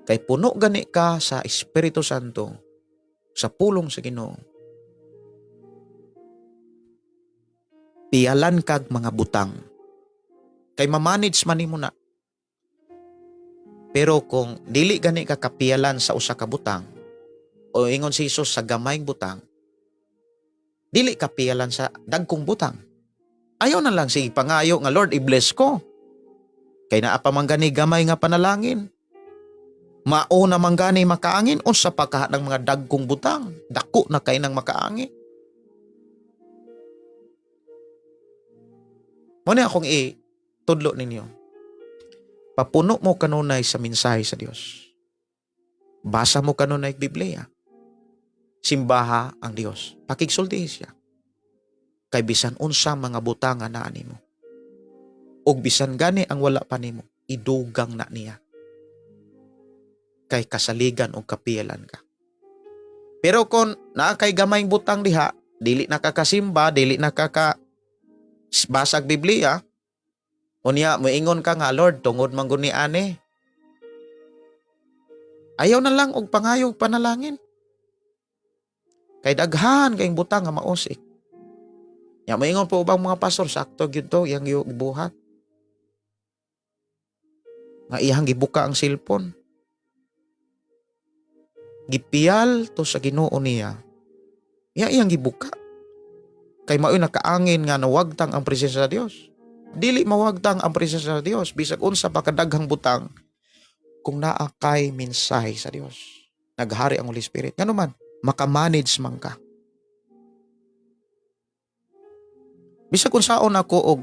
Kay puno gani ka sa Espiritu Santo, sa pulong sa Ginoo. Piyalan kag mga butang. Kay mamanage man nimo na. Pero kung dili gani ka kapiyalan sa usa ka butang, o ingon si Jesus sa gamayng butang, dili ka piyalan sa dagkong butang. Ayaw na lang sige pangayo nga Lord i-bless ko. Kay naa pa man gani gamay nga panalangin. Mao na man gani makaangin, unsa pa kaha ng mga dagkong butang, dako na kay nang makaangin. Mo ni akong itudlo ninyo. Papuno mo kanunay sa mensahe sa Dios. Basa mo kanunay Biblia. Simbaha ang Dios. Pakigsultihi siya. Kay bisan unsa mga butang nga naa nimo. Og bisan gani ang wala pa nimo, idugang na niya. Kay kasaligan og kapiyalan ka. Pero kung naa kay gamayng butang diha, dili na ka kasimba, dili na ka ka basag Biblia, unya moingon ka nga, "Lord, tungod man guni ani." Ayaw na lang og pangayog panalangin. Kay daghan kayong butang nga mausik. Ya moingon po ubang mga pastor, sakto gyud to iyang gibuhat. Nga iyang gibuka ang cellphone. Gipiyal to sa Ginoo niya. Ya iyang gibuka. Kay mao'y nakaangin nga nawagtang ang presensya sa Dios. Dili mawagtang ang presensya sa Dios bisag unsa pa kadaghang butang kung naa kay mensahe sa Dios. Naghari ang Holy Spirit. Ngano man, makamanage man ka. Bisag unsaon ako og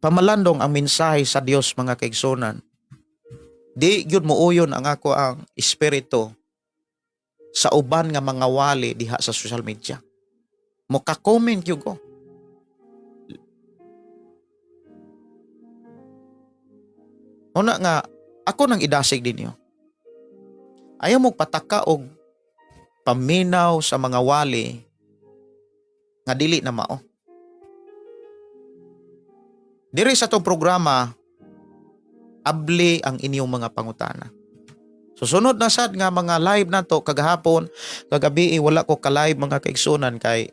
pamalandong ang mensahe sa Dios, mga kaigsunan, di gyud muuyon ang ako ang espiritu sa uban nga mga wali diha sa social media. Moka-comment gyud ko. Una nga ako nang idasig ninyo. Ayaw mo pataka og paminaw sa mga wali nga dili na mao. Diri sa tong programa, abli ang inyong mga pangutana. Susunod na sad nga mga live na to kagahapon, kagabi wala ko ka-live, mga kaigsunan, kay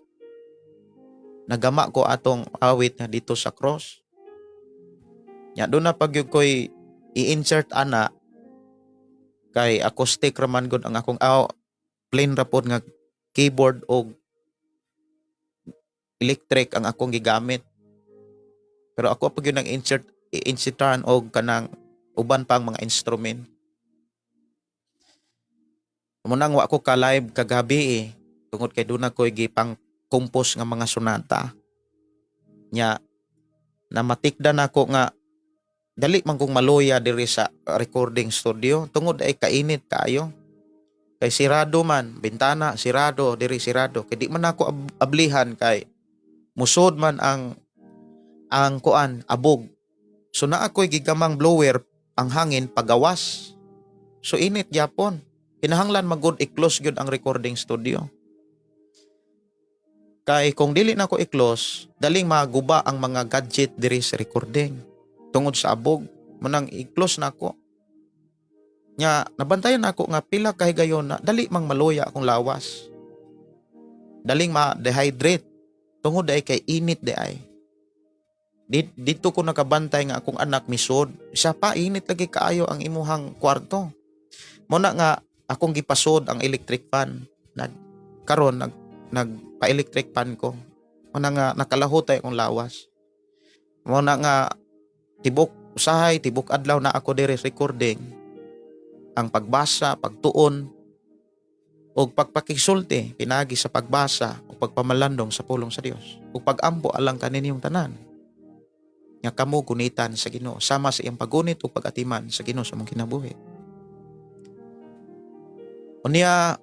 nagama ko atong awit nga "Dito sa Cross." Nya doon na pag yun ko'y i-insert ana kay acoustic raman gud ang akong plain ra pod nga keyboard og electric ang akong gigamit. Pero ako pag yun ang insert i-insertan og kanang uban pang mga instrument. Munang wa ko ka live kagabi tungod kay doon ako gipang compose nga mga sonata. Nya namatikdan ako nga dali man kong maluya diri sa recording studio tungod ay kainit kaayo. Kay sirado man, bintana sirado, diri sirado. Kay di man ako ablihan kay musod man ang kuan abog. So naa ko'y gigamang blower ang hangin pagawas. So init gyapon. Kinahanglan magud i-close gyud ang recording studio. Kay kung dili na ko i-close, daling maguba ang mga gadget diri sa recording tungod sa abog. Munang i-close na ako. Nya nabantayan nako nga pila ka higayon na dali mang maluya akong lawas. Daling ma-dehydrate tungod ay kay init di ay. Dito ko nakabantay nga akong anak misod. Isa pa, init lagi kaayo ang imuhang kwarto. Muna nga akong gipasod ang electric fan. Nag karon nag nagpa-electric fan ko. Muna nga nakalahutay akong lawas. Muna nga tibok usahay, tibok adlaw na ako diri recording. Ang pagbasa, pagtuon ug pagpakisulti pinagi sa pagbasa ug pagpamalandong sa pulong sa Dios ug pagampo alang kaninyong tanan nga kamo gunitan sa Ginoo sama sa iyang paggunit ug pag-atiman sa Ginoo sa among kinabuhi. Unya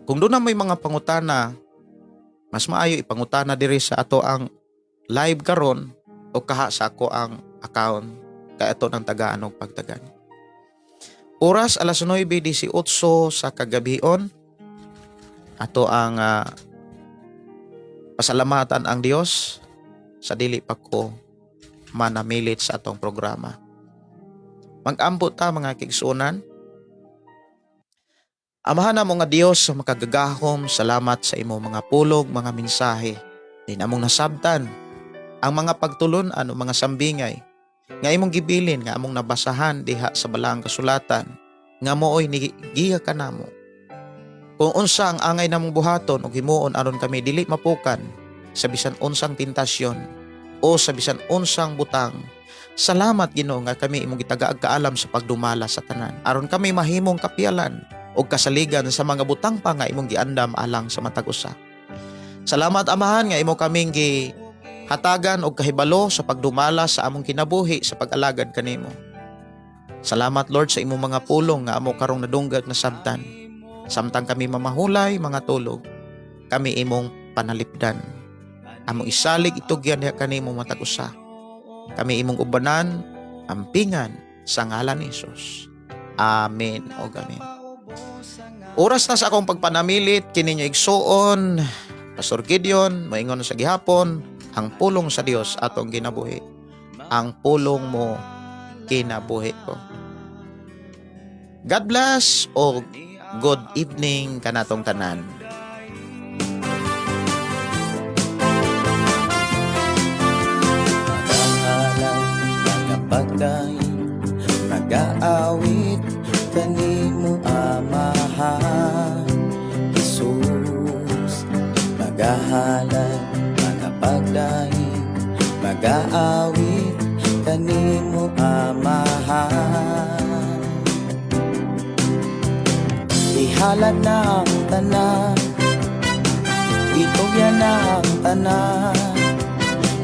kung doon na may mga pangutana, mas maayo ipangutana diri sa ato ang live karon o kaha sa ako ang account kay ato ng tagaan og pagtagan. Oras alas 9:18 sa kagabion. Ato ang pasalamatan ang Dios sa dili pa ko manamilit sa atong programa. Mag-ampo ta, mga kaigsuonan. Amahan namo nga Dios sa makagagahom, salamat sa imong mga pulog, mga mensahe. Din among nasabtan ang mga pagtulon-an o mga sambingay nga imong gibilin nga among nabasahan diha sa balaang kasulatan nga mooy nigiya kanamo. Kung unsa ang angay namong buhaton ug himuon aron kami dili mapukan sa bisan unsang tentasyon o sa bisan unsang butang. Salamat, Ginoo, nga kami imong gitagaag kaalam sa pagdumala sa tanan. Aron kami mahimong kapiyalan o kasaligan sa mga butang pa nga imong giandam alang sa matag usa. Salamat, Amahan, nga imo kaming gi hatagan og kahibalo sa pagdumala sa among kinabuhi sa pag-alagad kanimo. Salamat, Lord, sa imong mga pulong nga amo karong nadunggag na sabtan. Samtang kami mamahulay, mga tulog, kami imong panalipdan. Among isalig itugyan diha kanimo matag usa. Kami imong ubanan, ampingan sa ngalan ni Jesus. Amen o amen. Oras na sa akong pagpanamilit, kini inyong igsuon, Pastor Gideon, maingon sa gihapon, ang pulong sa Dios atong ginabuhi. Ang pulong mo, kinabuhi ko. God bless o good evening kanatong tanan. Magahalay, magapagdaig, magaawit kanimo, Amahan Jesus. Magahalay, magapagdaig, magaawit kanimo, Amahan. Ihalad na ang tanan, itugyan na ang tanan,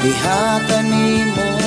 diha kanimo.